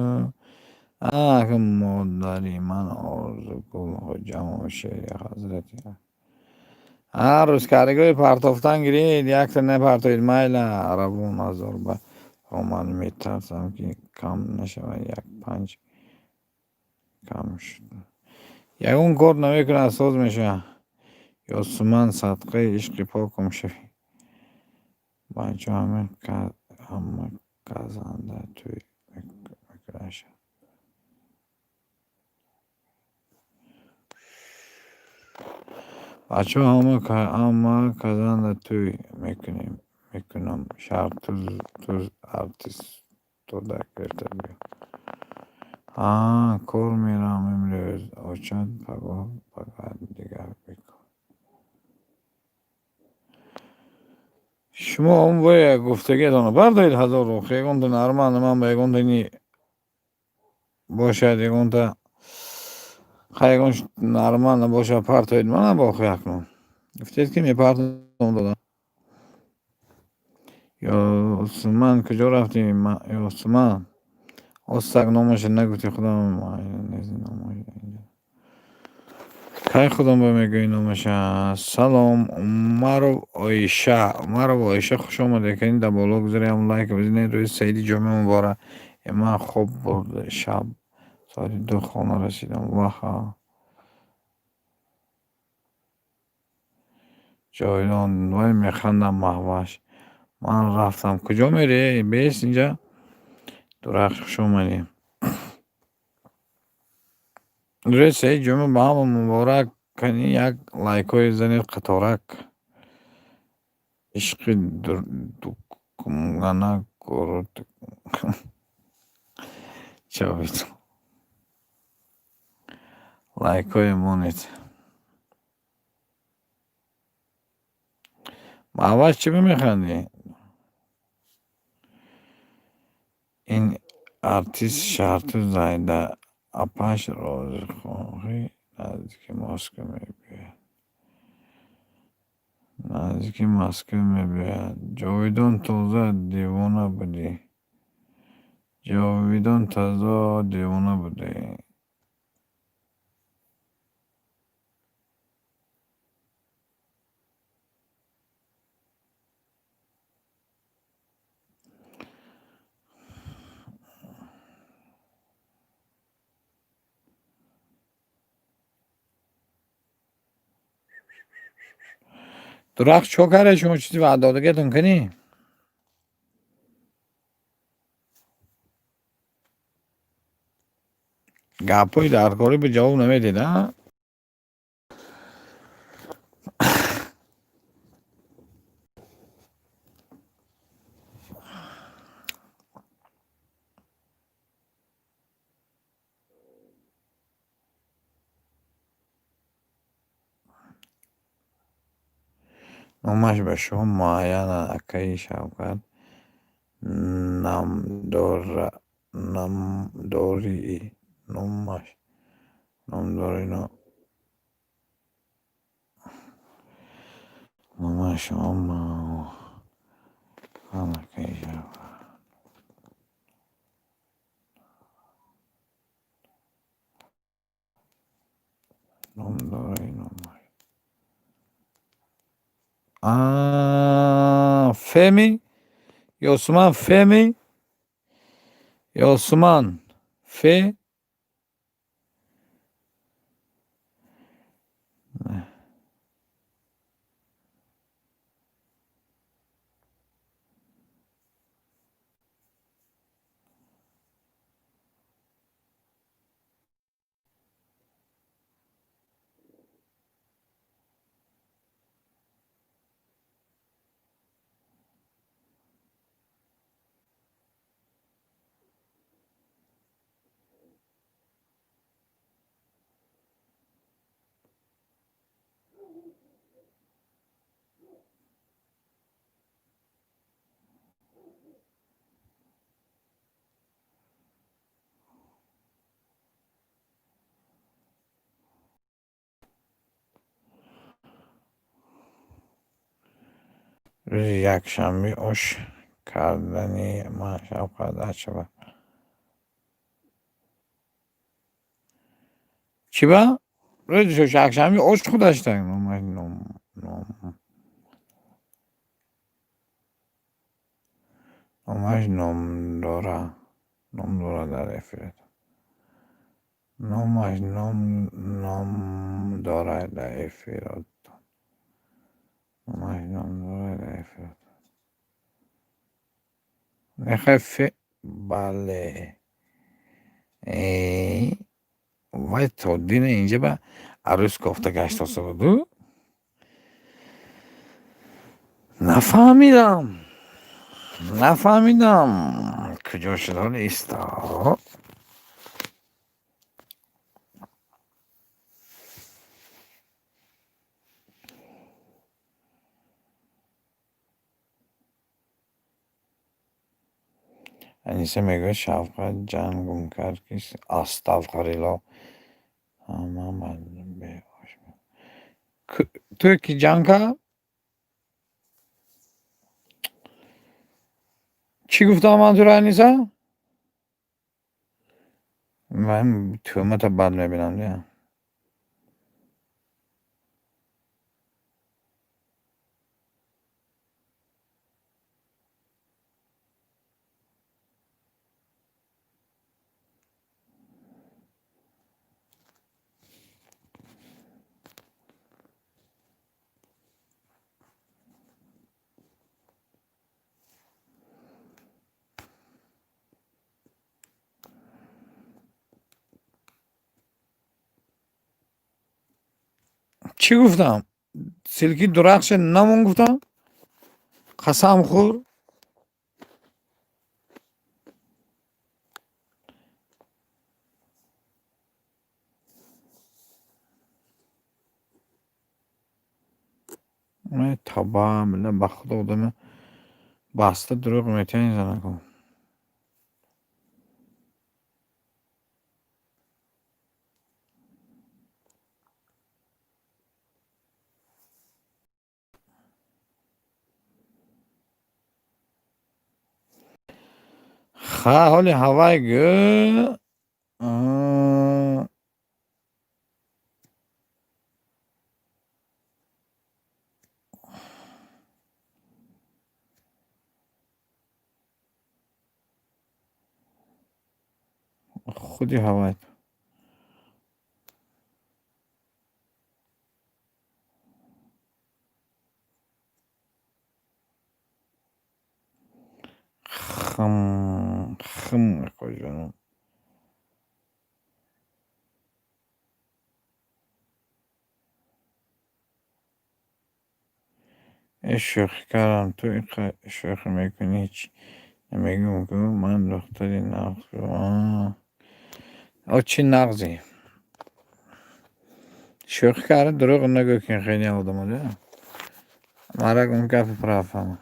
A: Ах, модари ман Орзугул Хоҷамова шери ҳазрати. Ҳар рӯз каригои партофтан гиред, якта напартоед, майла равон ҳазор ба омад, метарсам ки кам нашавад, як панҷ кам шуд. Ягон кор намекунад, соз мешавад. Ёсуман, садқаи ишқи покам шавӣ. Бачаҳо ҳама казанда тӯй мекунанд. Бачаҳо ҳама казанда тӯй мекунем, мекунам. Шартуз артистода гирифта биё. Кор меравам имрӯз. Очад пагоҳ пага дигар бикор. Шумо он боя гуфтагиатонро бардоред ҳазор рух, ягонта нормал ман ба ягонта ни бошад, ягонта ха ягон нормал набошад, партоед мана ба охи акнун. Гуфтед ки мепартом додам. Ёсуман, куҷо рафтӣ? Ёсуман? Остак номаша нагуфти, худам кай худам ба мегӯӣ номаша. Салом, Умаров Оиша. Умаров Оиша, хуш омадед. Кани дар боло гузарем, лайк бизанед. Рӯзи саиди ҷомеа муборак. Ман хоб бурд, шаб соати 2 хона расидам. Ваҳа. Ҷовидон вай механдам Маҳваш. Ман рафтам. Куҷо мерӣ? Бес инҷа? Дурахш, хуш омадӣ. Рӯзи саид ҷумъа ба ҳама муборак. Кани як лайкҳое занед қаторак. Ишқи дукмана Ҷовидон. Лайкҳое монед. Маҳваш, чӣ механдӣ? Ин артист Шаҳрту Зайда апаш розихоҳӣ наздики Москва мебиёяд. Наздики Москва мебиёяд. Ҷовидон, тоза девона будӣ. Ҷовидон, тазо девона будӣ. Дурахш, чо карде шумо, чизи ваъдодагиатон кунӣ? Гапҳои даркорӣ ба ҷавоб намедиҳед, а? Номаш ба шумо муайян акаи Шавкат Намдорӣ. Номаш Номдорӣ. Номаш шумо муайян акаи Шавкат. Номдорӣ номаш. Феми? Ёсуман Феми? Ёсуман Фе? Рӯзи якшанбе ош кардани ман Шавкат Ачаба. Чӣ ба? Рӯзи якшанбе ош худашта. Номаш номдора. Номдора дар эфират. Номаш номдора дар эфирот. Номаш номдора дар эфирот. Нехай фе бале. Вай то дина инҷа ба арӯс кофта гаштоса буду? Нафаҳмидам. Нафаҳмидам. Куҷо шуд ҳоли исто? Аниса мегӯяд, Шавкат ҷанг гум кард, ки астағфируллоҳ. Ҳама беош. Ту ки ҷанг кард? Чӣ гуфтам ман туро, Аниса? Ман тӯҳмата бад мебинам, дия. Чӣ гуфтам? Ссылки Дурахше намон гуфтам? Қасам хӯр. Таба била, ба худо одама баста дурӯғ метиҳад ин занако. Ха, ҳоли ҳавай гӯ. Худи ҳавай. Хм, хм, акоҷонам. Э, шӯхӣ кардам, ту инқадр шӯхӣ мекунӣ, ҳеҷ намегӯм ку ман духтари нағз. О, чӣ нағзе? Шӯхӣ карда, дурӯғ нагӯ, ки хеле одамо да. Марак он гапи прав фаҳмам.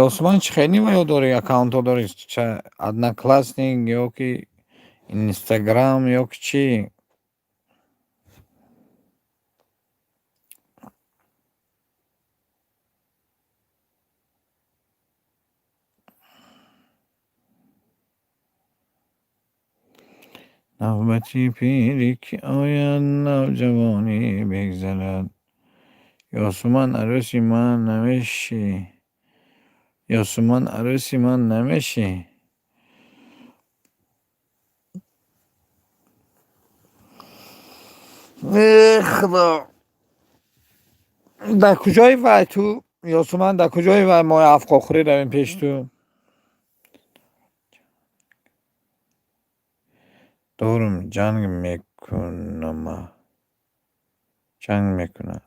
A: Ёсуман, чӣ хеле ва ё дорӣ, аккаунтҳо дорӣ? Одноклассник ё ки Инстаграм ё ки чӣ? Навбати пирӣ ки ояд, навҷавонӣ бигзарад. Ёсуман, арӯси ман намешӣ? Ёсуман, арӯси ман намешӣ? Э, худо, дар куҷои вай ту, Ёсуман, дар куҷои вай мо афқохӯрӣ равем пеши ту? Дорум, ҷанг мекунама, ҷанг мекунад.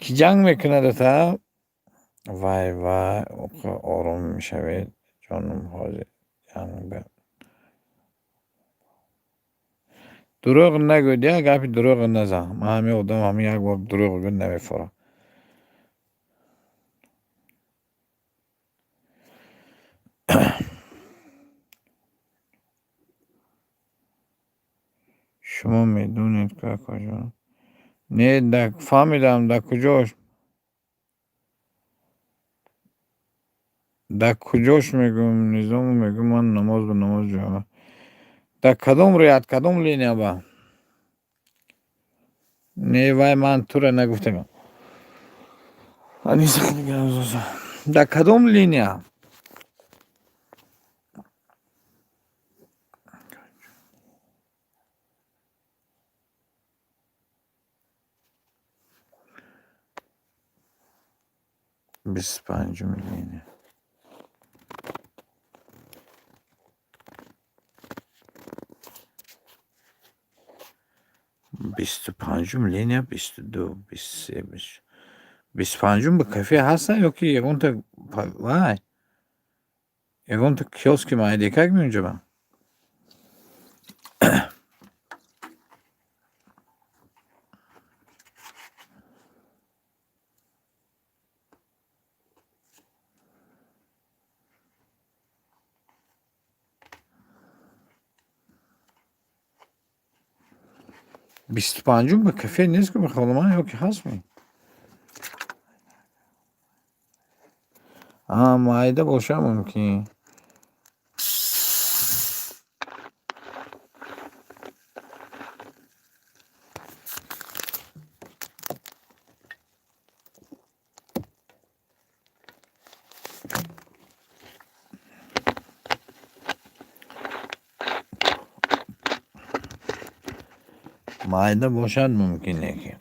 A: Кӣ ҷанг мекунад ата? Вай, вай, ором мешавед, ҷонум, ҳозир ҷанг. Дурӯғ нагӯ, як гапи дурӯғ назан. Ман ҳамин одам ҳамин як бор дурӯғ гӯ, намефорам. Шумо медонед ку, акоҷон. Не, фаҳмидам, дар куҷош? Дар куҷош мегӯм, низому мегӯм, ман намоз ба намоз ҷома. Дар кадом ряд, кадом линия ба? Не, вай, ман тура нагуфтам. Дар кадом линия? 25-уми линия. 25-ум линия, 22, 23, 25-ум ба кафе ҳастанд ё ки ягонта вай, ягонта киоски майдекак меунҷоба? 25-ум ба кафе нест ку, бихолам, ё ки ҳастми? А, майда боша мумкин. Майда бошад, мумкин неки.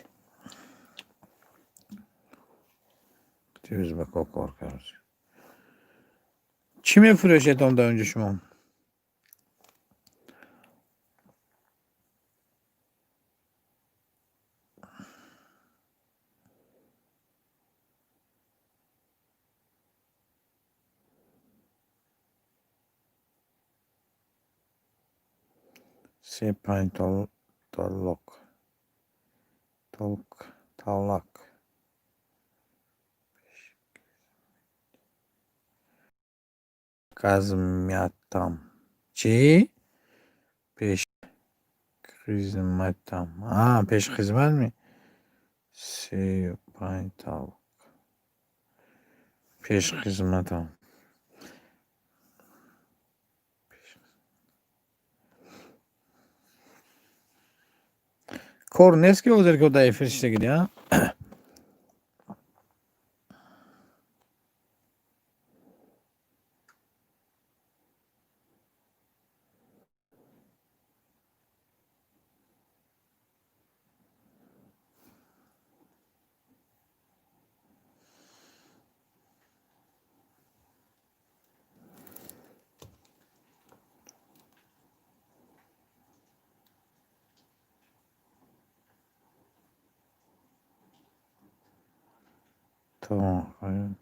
A: Ӯзбако кор кард. Чӣ мефурӯшед он дар онҷо шумо? Се панҷ толок. Толк талак. Казмятам. Чӣ? Пешхизматам. А, пешхизмат ми? Сею панҷ талок. Пешхизматам. Кор нест ки ҳозир ки дар эфир шидагиди, а?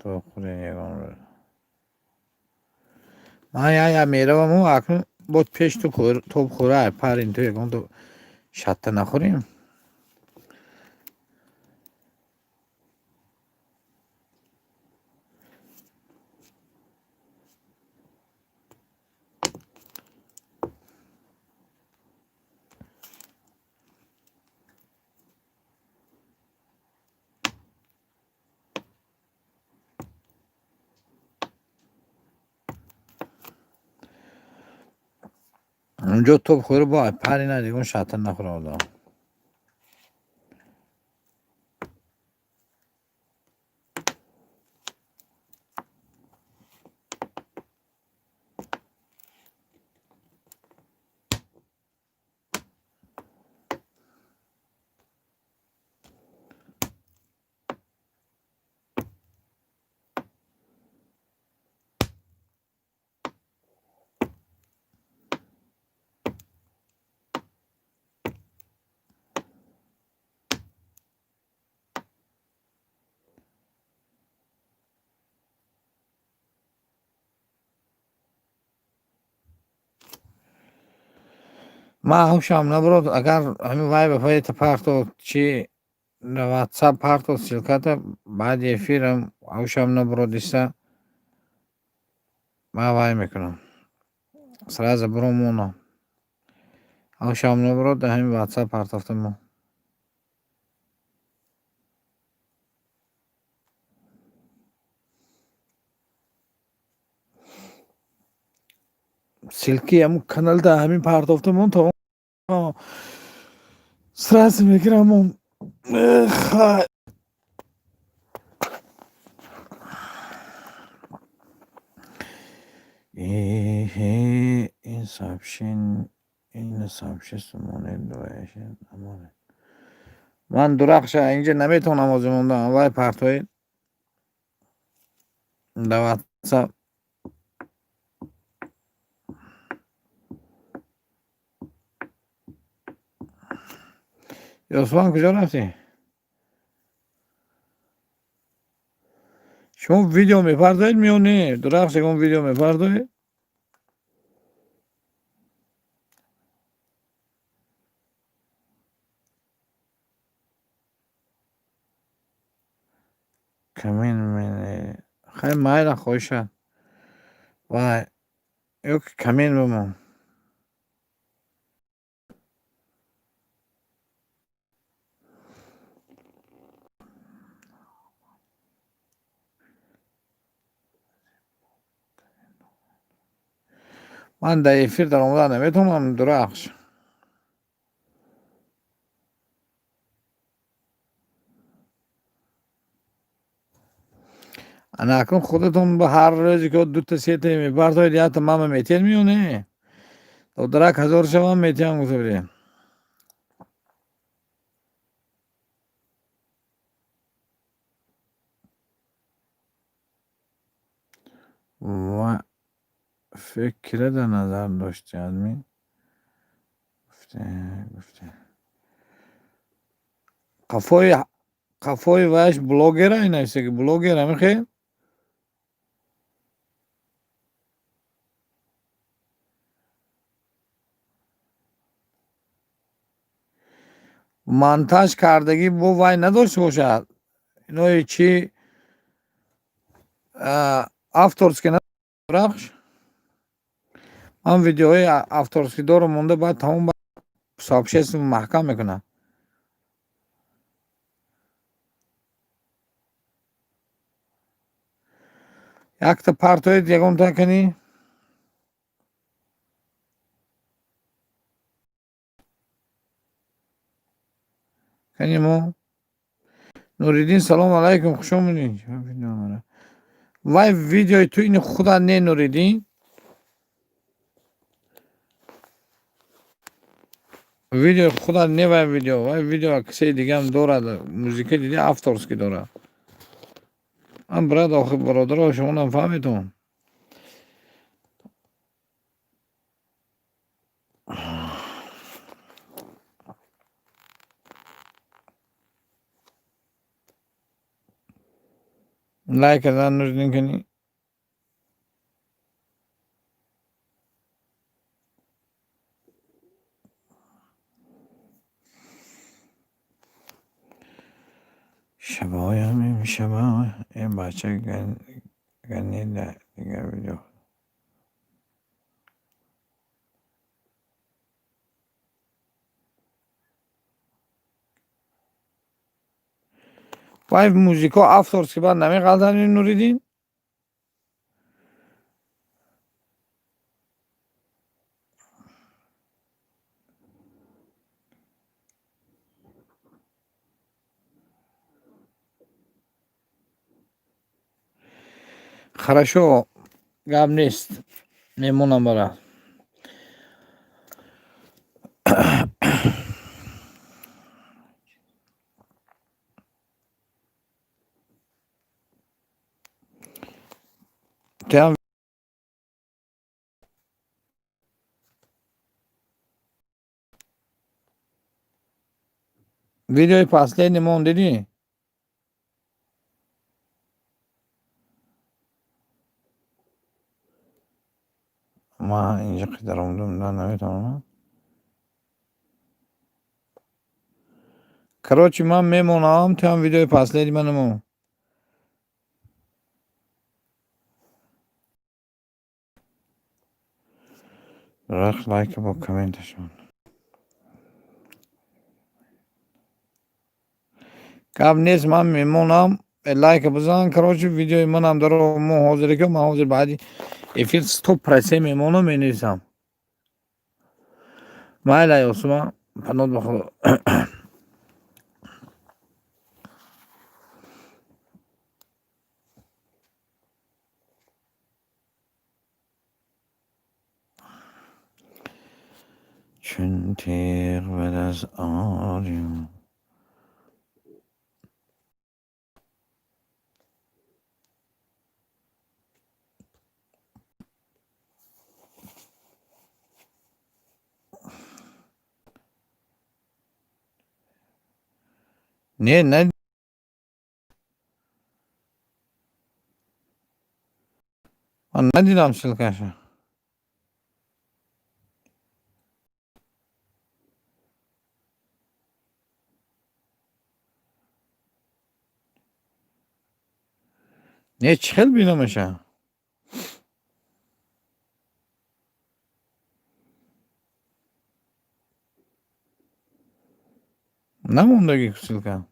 A: То хӯрем ягон рӯз. Ман як мераваму акнун бо пеш ту тоб хӯра, парин ту ягон ту шатта нахӯрем. Унҷо топ хӯра, бо парина ягон шатта нахӯра одам. Ман ҳушам набурод, агар ҳамин вай ба фаета парто, чи ватсап парто, ссылка та баъди эфирам ҳушам набурод иста, ман вай мекунам. Сразу буромонам. Ҳушам набурод, ҳамин ватсап партофта мо. Ссылки ҳамун каналда ҳамин партофта мон, то сразу мегирам. Хай. Ин сообщен ин сообщество монед намонед. Ман дурахша инҷа наметавонам ҳозир мондан, вай партоед дар ватсап. Ёсман, куҷо рафтӣ? Шумо видео мепардоед ё не? Дурахш, ягон видео мепардоед? Камин хай, майла, хоҳишад. Вай ё ки камин бимон. Ман дар эфир даромада наметавонам, дурахш. Ана акнун худатон ба ҳар рӯзе ки дута сета мепартоед, якта мама метиҳед ё не? Додарак, ҳазор шавам, метиҳам, гуфта будем. Ва фикре дар назар дошти, админ? Гуфте, гуфте. Қафои ваяш блогера инайсе ки блогер амихел? Монтаж кардагӣ бо вай надошта бошад. Инои чи авторский рахш. Ман видеои авторский дорам монда, баъд тамом сообщество маҳкам мекунам. Якта партоед, ягонта кани? Кани мо? Нуриддин, салом алайкум, хуш омадед. Вай видеои ту ини худа не, Нуриддин? Видеои худа не вай видео, вай видео кисаи дигаам дорад, музыка диди, авторский дорад. Ман, брат, охи бародаро, шумонам фаҳмедон. Лайк кардан, Нуриддин, кани? Шабоям имшаба ин бача ганида дигар видео. Вай музыко авторский баъд намеғалтад, Нуриддин? Хорошо, гап нест. Мемонам бара. Туям видеои последний мон дидӣ? Ман инҷа даромадам, наметавонам. Короче, ман мемонам, туям видеои последний ман мон. Рахт лайка бо комменташон. Гап нест, ман мемонам, лайка бизан, короче, видеои манам даро мо ҳозире ки ман ҳозир баъди эфир 100% мемонам, менависам. Майла, Ёсума, панод ба Худо. Чун теғ ба даст орем. Не, на ман надидам ссылкаша. Не, чӣ хел бинамаша? Намондагӣ ссылка.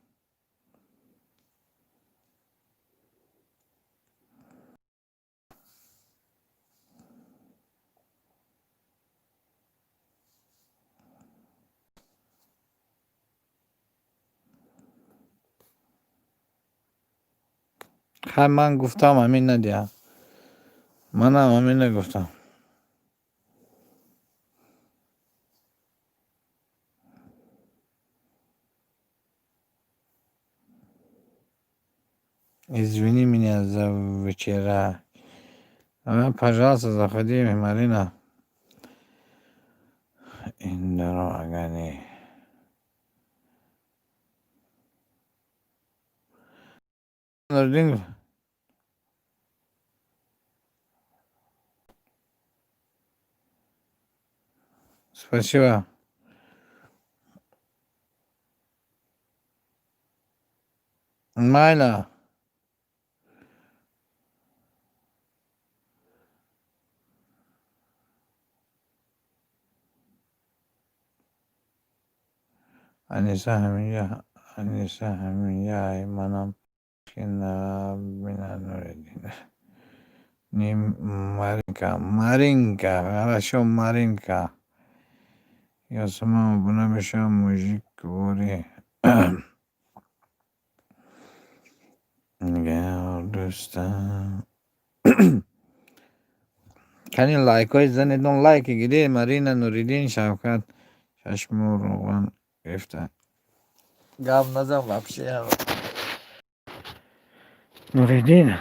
A: Хай, ман гуфтам, ҳамин надиҳам. Манам ҳамин нагуфтам. Извини меня за вчера. Пожалуйста, заходи, Марина. Индаро агани. Нуриддин, спасибо. Майла. Аниса ҳаминҷа, Аниса ҳаминҷа, манам ки набинад Нуриддин. Не, Маринка, Маринка, хорошо, Маринка. Я сама обуна мешавам, мужик вори. Дӯстам. Кани лайкҳои занедон, лайки гиде, Марина, Нуриддин, Шавкат, чашму роған гирифта. Гап назан вообще. Нуриддин.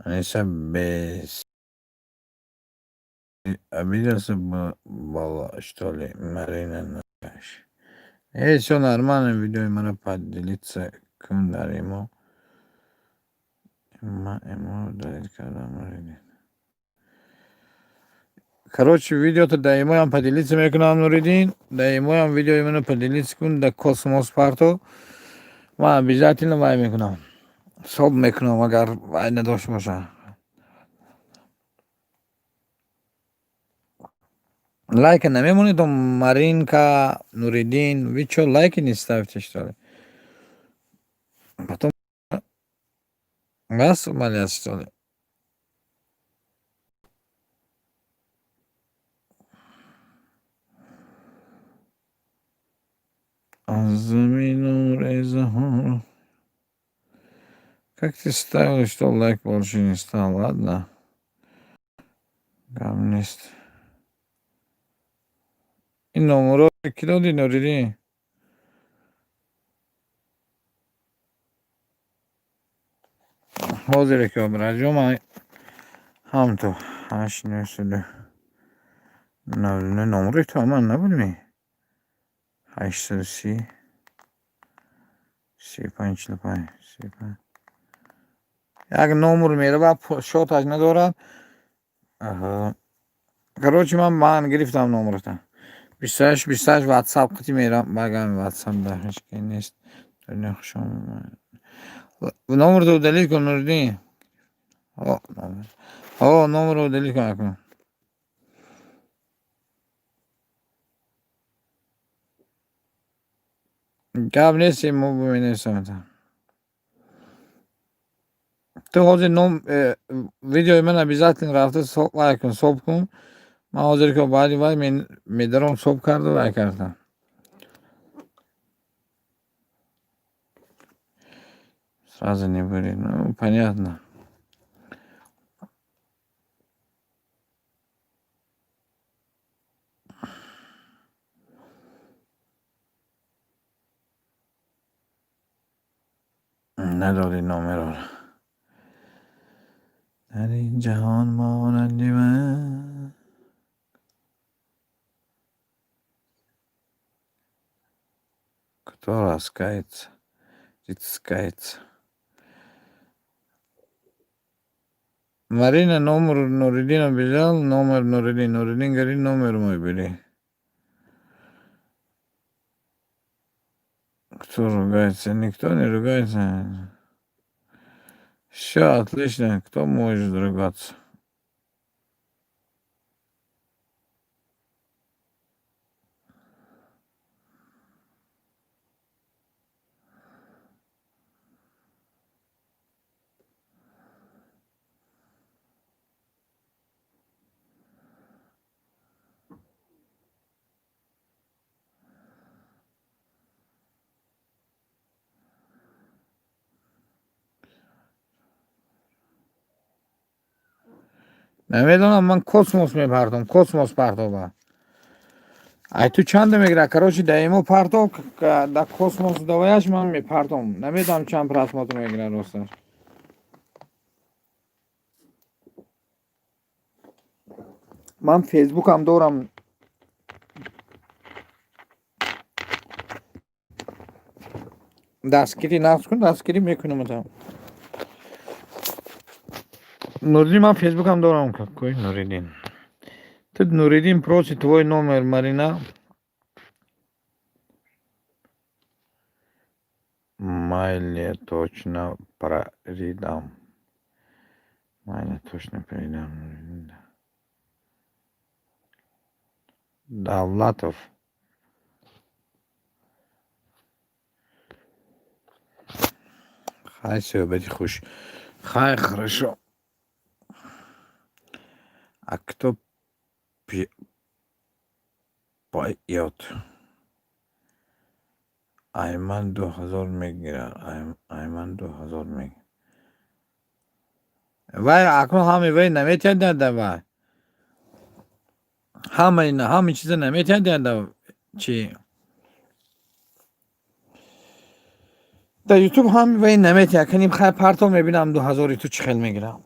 A: Аниса без обиделся была, что ли, Марина? Эй, всё нормально, видеои мара поделиться кун дар имо. Ма имо удалить кардам, Нуриддин. Короче, видеото дар имоям поделиться мекунам, Нуриддин. Дар имоям видеои маро поделиться кун, дар космос парто. Ман обязательно вай мекунам. Ҳисоб мекунам, агар вай надошта боша. Лайка намемонед, Маринка, Нуриддин, вы чё, лайки не ставите, что ли? Потом вас умолять, что ли? Аз замину резаҳо. Как ты ставил, что лайк больше не стал? Ладно. Гап нест. Ин номерро кӣ додӣ, Нуриддин? Ҳозире ки обраҷо ман ҳамто ҳашт нӯҳсаду навду номери ту ман набудми? 830 35 45 35. Як номер мерава, шоташ надорад. Короче, ман гирифтам номерата. 28 28 ватсап қити мерам. Багам ватсап да ҳеч ки нест. Номерро удалить кун, Нуриддин. О, номерро удалить кун акун. Гап нест, мо биминависам. Ту ҳозир ном видеои ман обязательно рафта лайк кун, соб кун. Ман ҳозир ки баъди вай медаром соб карду вай кардам. Сразу не будет. Ну, понятно. Надоди номерро. Дар ин ҷаҳон монанди ман кто раскается, раскается. Марина, номер Нуриддина бежал, номер Нуриддин. Нуриддин говорит, номер мой бери. Кто ругается? Никто не ругается. Все отлично. Кто может ругаться? Намедонам, ман космос мепартом, космос партоба. Ай, ту чанда мегира? Короче, да имо партов, да космос даваяш ман мепартом. Намедонам, чанд просмотр мегира, росташ. Ман фейсбукам дорам. Дастгирӣ нақс кун, дастгирӣ мекунам. Нуриддин, ман фейсбукам дорам. Какой Нуриддин? Тут Нуриддин просит твой номер, Марина. Майли точно передам. Майли точно передам. Давлатов. Хай, суҳбати хуш. Хай, хорошо. А кто поёт? Айман 2000 мегирад. Айман 2000 мегирад. Вай акнун ҳами вай наметиҳад, вай. Ҳамаи ҳами чиза наметиҳад, чи? Дар ютуб ҳами вай наметиҳад. Каним, хай, парто, мебинам, 2000-и ту чӣ хел мегирам.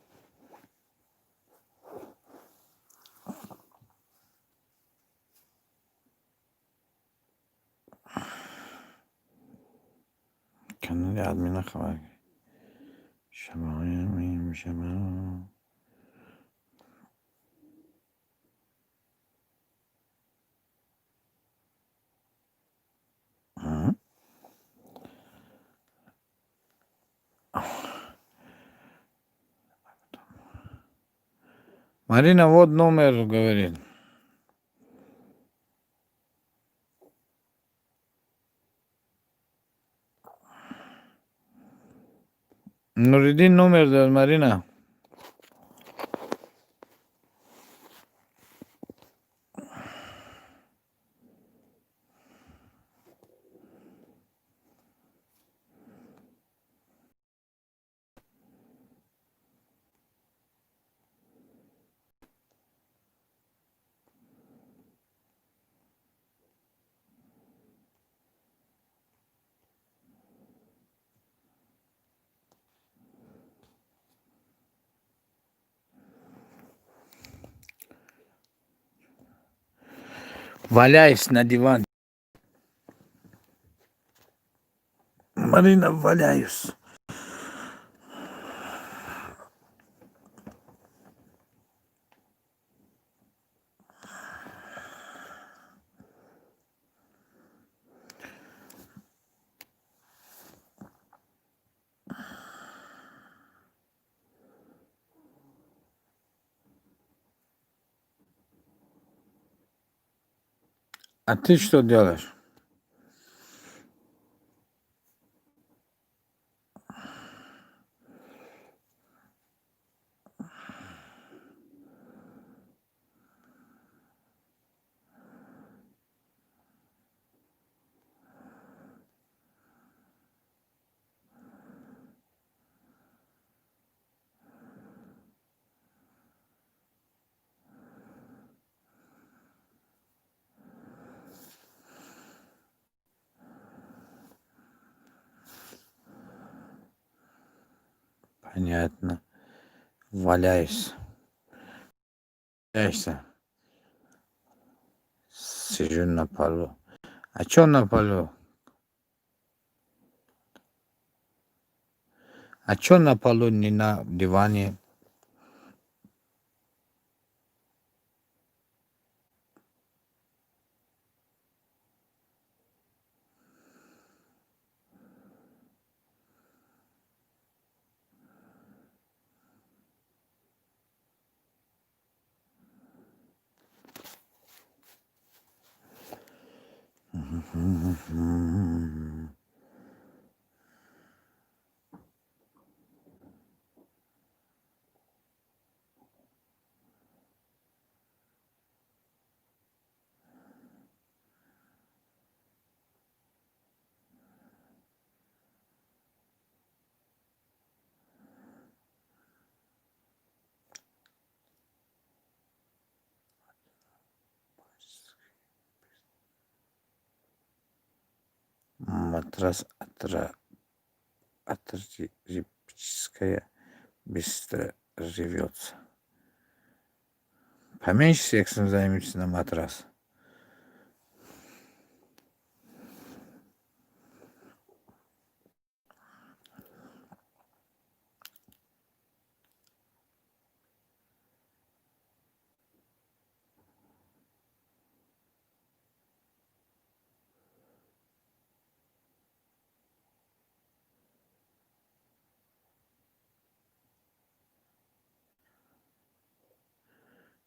A: Канали админа хабар. Шабаҳои шаба. Марина, вот номер, говорит. Нуриддин номер дад, Марина. Валяюсь на диван. Марина, валяюсь. А ты что делаешь? Понятно. Валяюсь. Валяешься. Сижу на полу. А чё на полу? А чё на полу, не на диване? Матрас ортопедическая быстро рвётся. Поменьше сексом займитесь на матрас.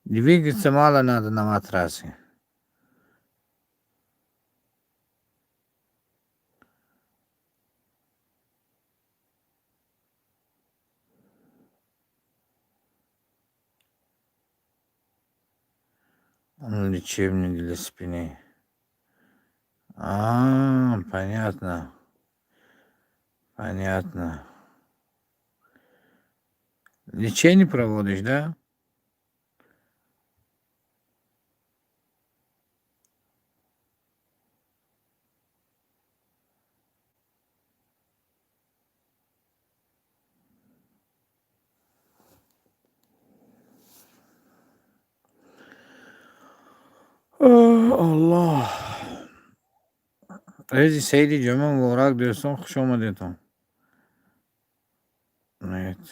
A: Двигаться мало надо на матрасе. Он лечебный для спины. А, понятно. Понятно. Лечение проводишь, да? Аллоҳ. Рези Саиди ҷумъа муборак, дӯстон, хуш омадедтон. Нет.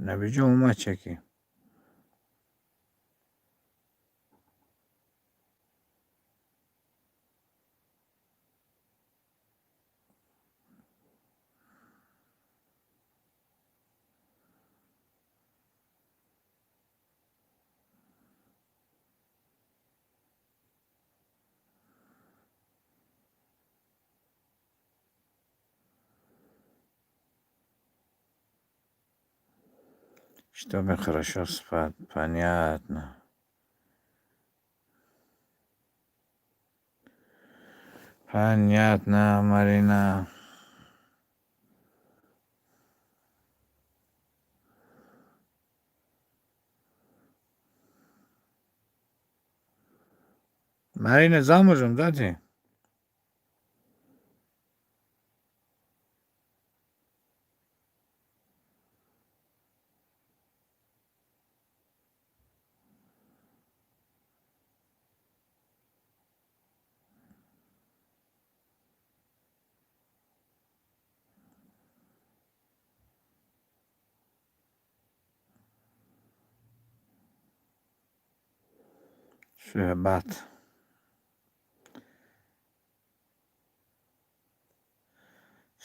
A: Набиҷон омад чаки. Чтобы хорошо спать. Понятно. Понятно, Марина. Марина замужем, да, ты? Суҳбат.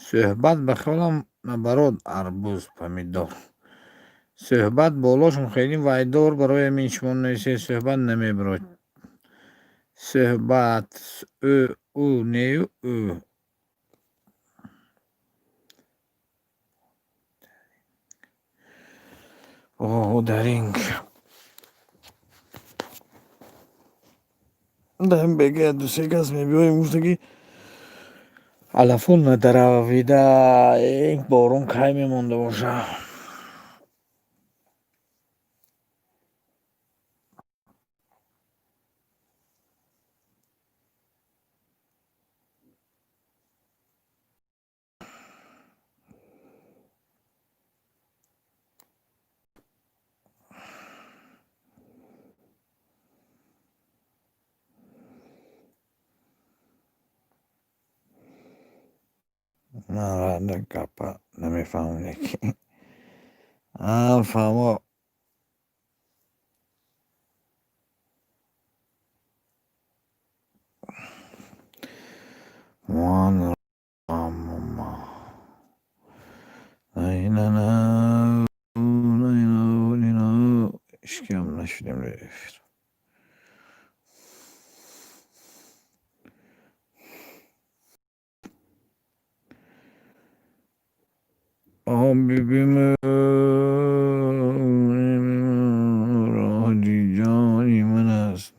A: Суҳбат, ба хаёлам, наоборот, арбуз, помидор. Суҳбат болошон хеле вайдор, барои ҳамин шумо нависед, суҳбат намебарод. Суҳбат ӯ, ӯ нею ӯ. О, даринг. Даем бега дусе кас мебиёем, гуфта ки алафон надаравида, борон кай мемонда боша. Гапа намефаҳмам, лекин фаҳмо. Ман ишкиам нашудем эфир. Бибим роҳи ҷони ман аст.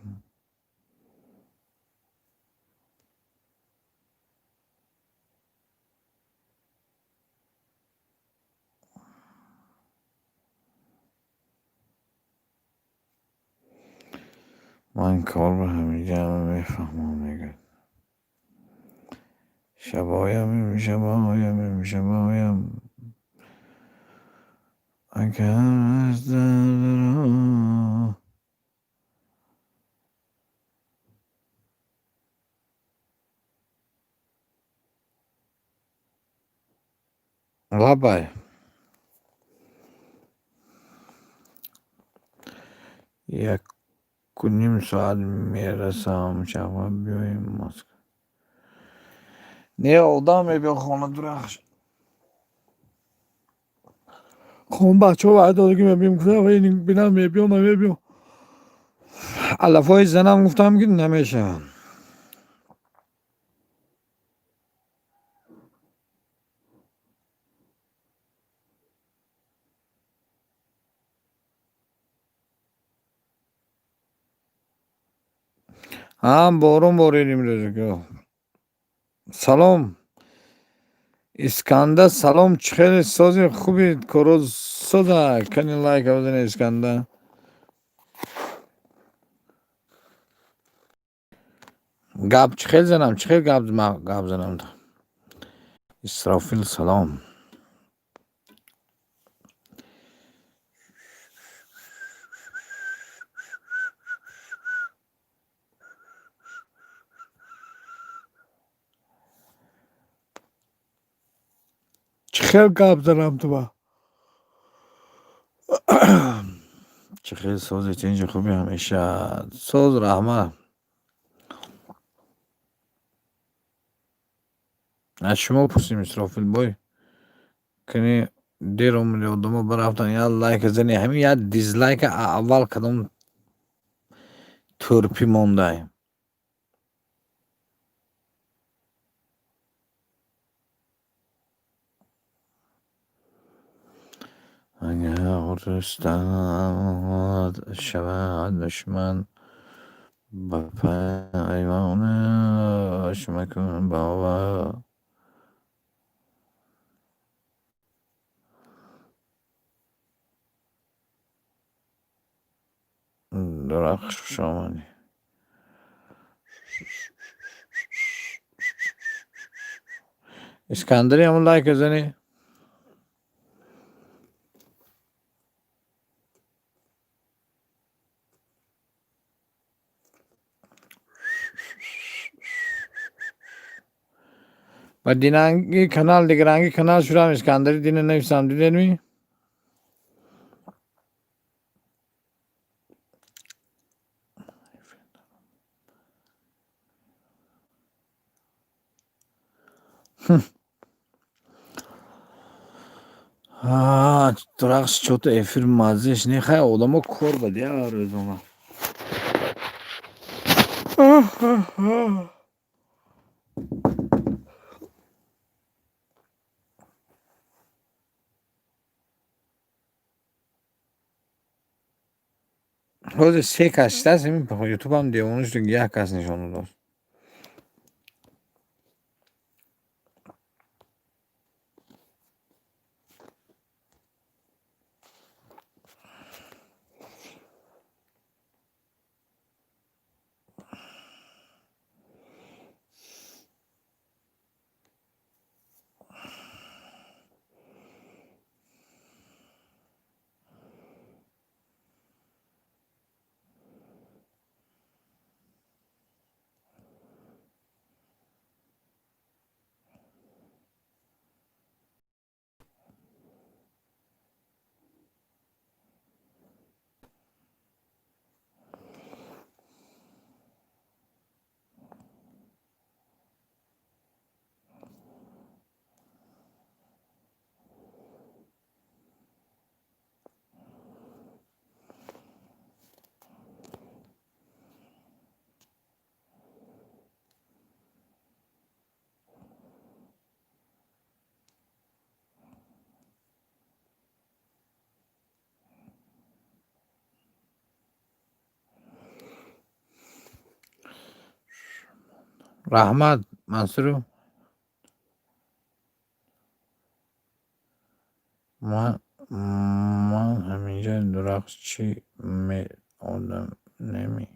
A: Ман кор ба ҳамиҷа мефаҳмам, мегӯяд. Шабоям, шабоям, шабоям, агар аз дард лабай. 1.5 соат мерасам, шаба биёем Москва. Не, одам мебиё хона, дурахш. Хон, бачаҳо ваъда дода, ки мебиём, гуфтам, бинам мебиём, намебиём. Алафҳои занам гуфтам, ки намешаванд. Ҳа, борон борид имрӯз. Салом, Исканда, салом, чӣ хеле сози, хуби, коро соза, кани лайка бизане, Исканда. Гап чӣ хел занам, чӣ хел гап занам? Исрофил, салом. Чӣ хел гап занам туба? Чӣ хел сози, тинҷи, хуби, ҳамеша соз, раҳмат. Аз шумо пурсим, Исрофил бой. Кани дер омади, одамо бирафтан, як лайка зани, ҳамин як дизлайка аввал кадом тӯрпӣ мондай. Агар устод шавад душман, ба паймонаш макун бовар. Дурахш, хуш омадӣ. Искандари, ҳамон лайка занӣ. Ба динанги канал, дигаранги канал шудам, Искандари, дина нависам, дидедми? Дурахш, чё-то эфир маззеш не, хай, одамо кор ба дия рӯзона. Ҳозир се кас шидааст, ютубам девона шуд, як кас нишон додааст. Раҳмат, Мансуру. Ман ҳаминҷа, дурахш, чӣ меодам неми?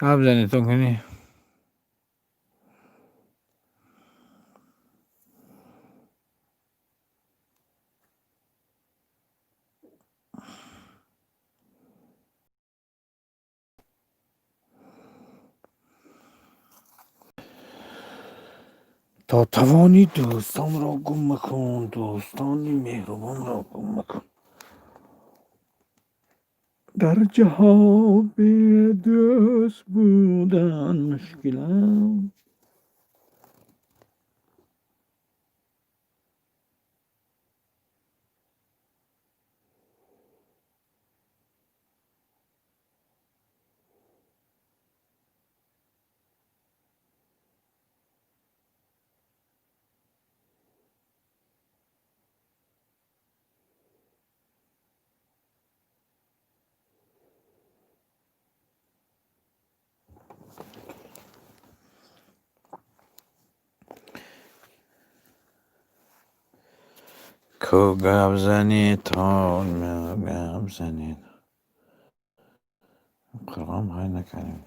A: Гап занедтон кунӣ. То тавонӣ дӯстонро гум макун, дӯстони меҳрубонро гум макун. Дар ҷаҳон бедӯст будан мушкил аст. Ку гап занедтон, гап занед. Қуръон ҳай накардем.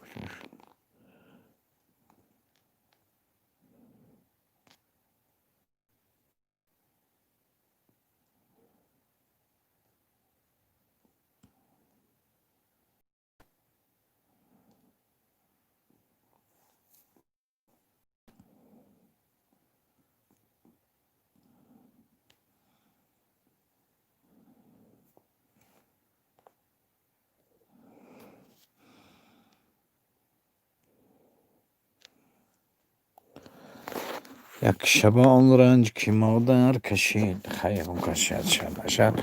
A: Як шаба он ранҷ, ки модар кашид, хайр кашад, шабашад,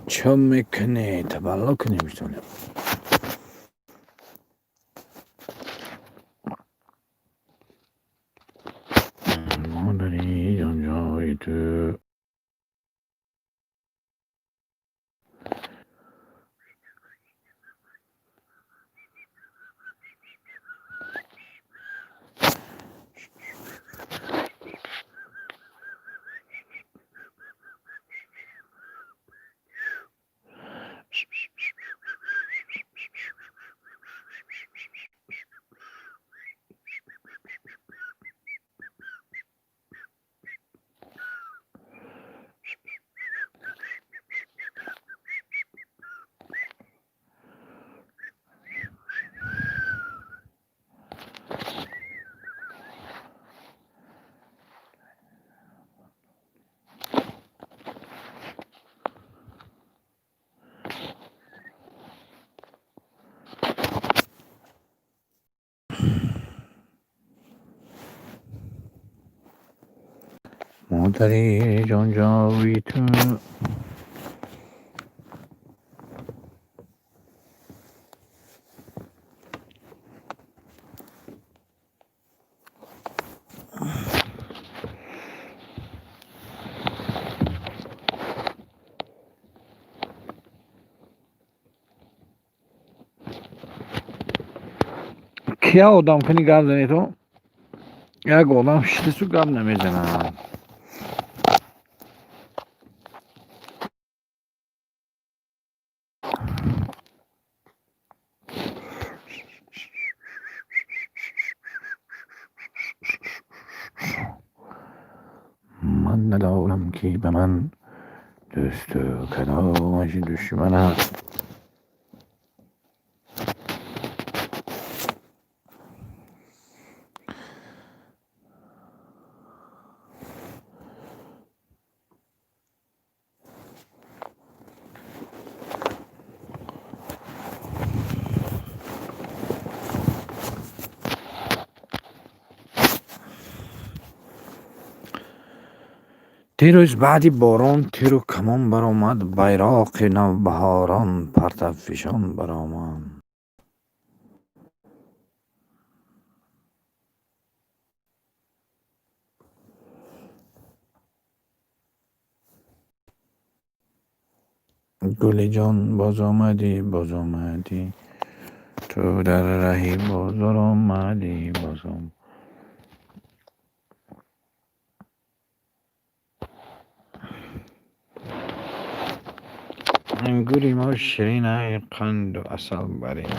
A: чо мекунӣ, табалло кунем, что ли? Модари ҷонҷои ту. Модари ҷонҷои ту. Кия одам кунӣ гап занед то? Як одам шитису гап намезанад. Ман надонам, ки ба ман дӯсту кадомаш душман аст. Дирӯз баъди борон тиру камон баромад, байроқи навбаҳорон партавфишон баромад. Гулиҷон, боз омадӣ, боз омадӣ, ту дар раҳи бозор омадӣ, боз ом. Ангури мо ширин ай, қанду асал барин.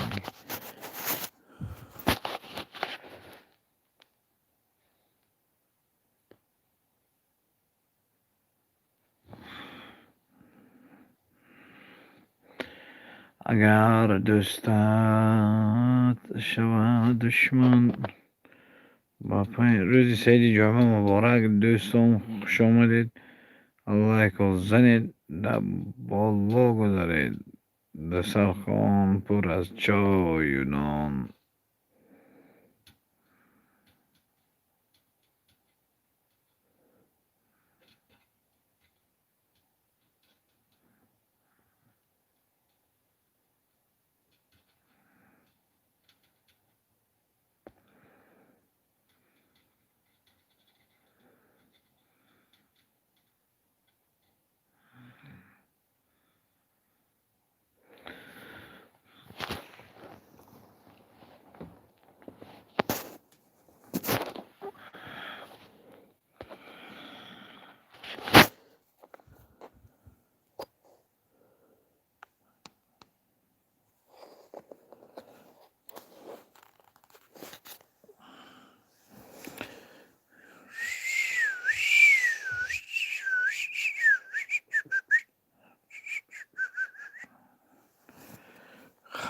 A: Агар дӯстат шавад душман, ба пай. Рӯзи саиди ҷумъа муборак, дӯстон, хуш омадед. Лайко занед, дар боло гузаред. Дастархон пур аз чою нон.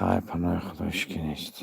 A: Хай, паноҳи Худо, ҳеч ки нест.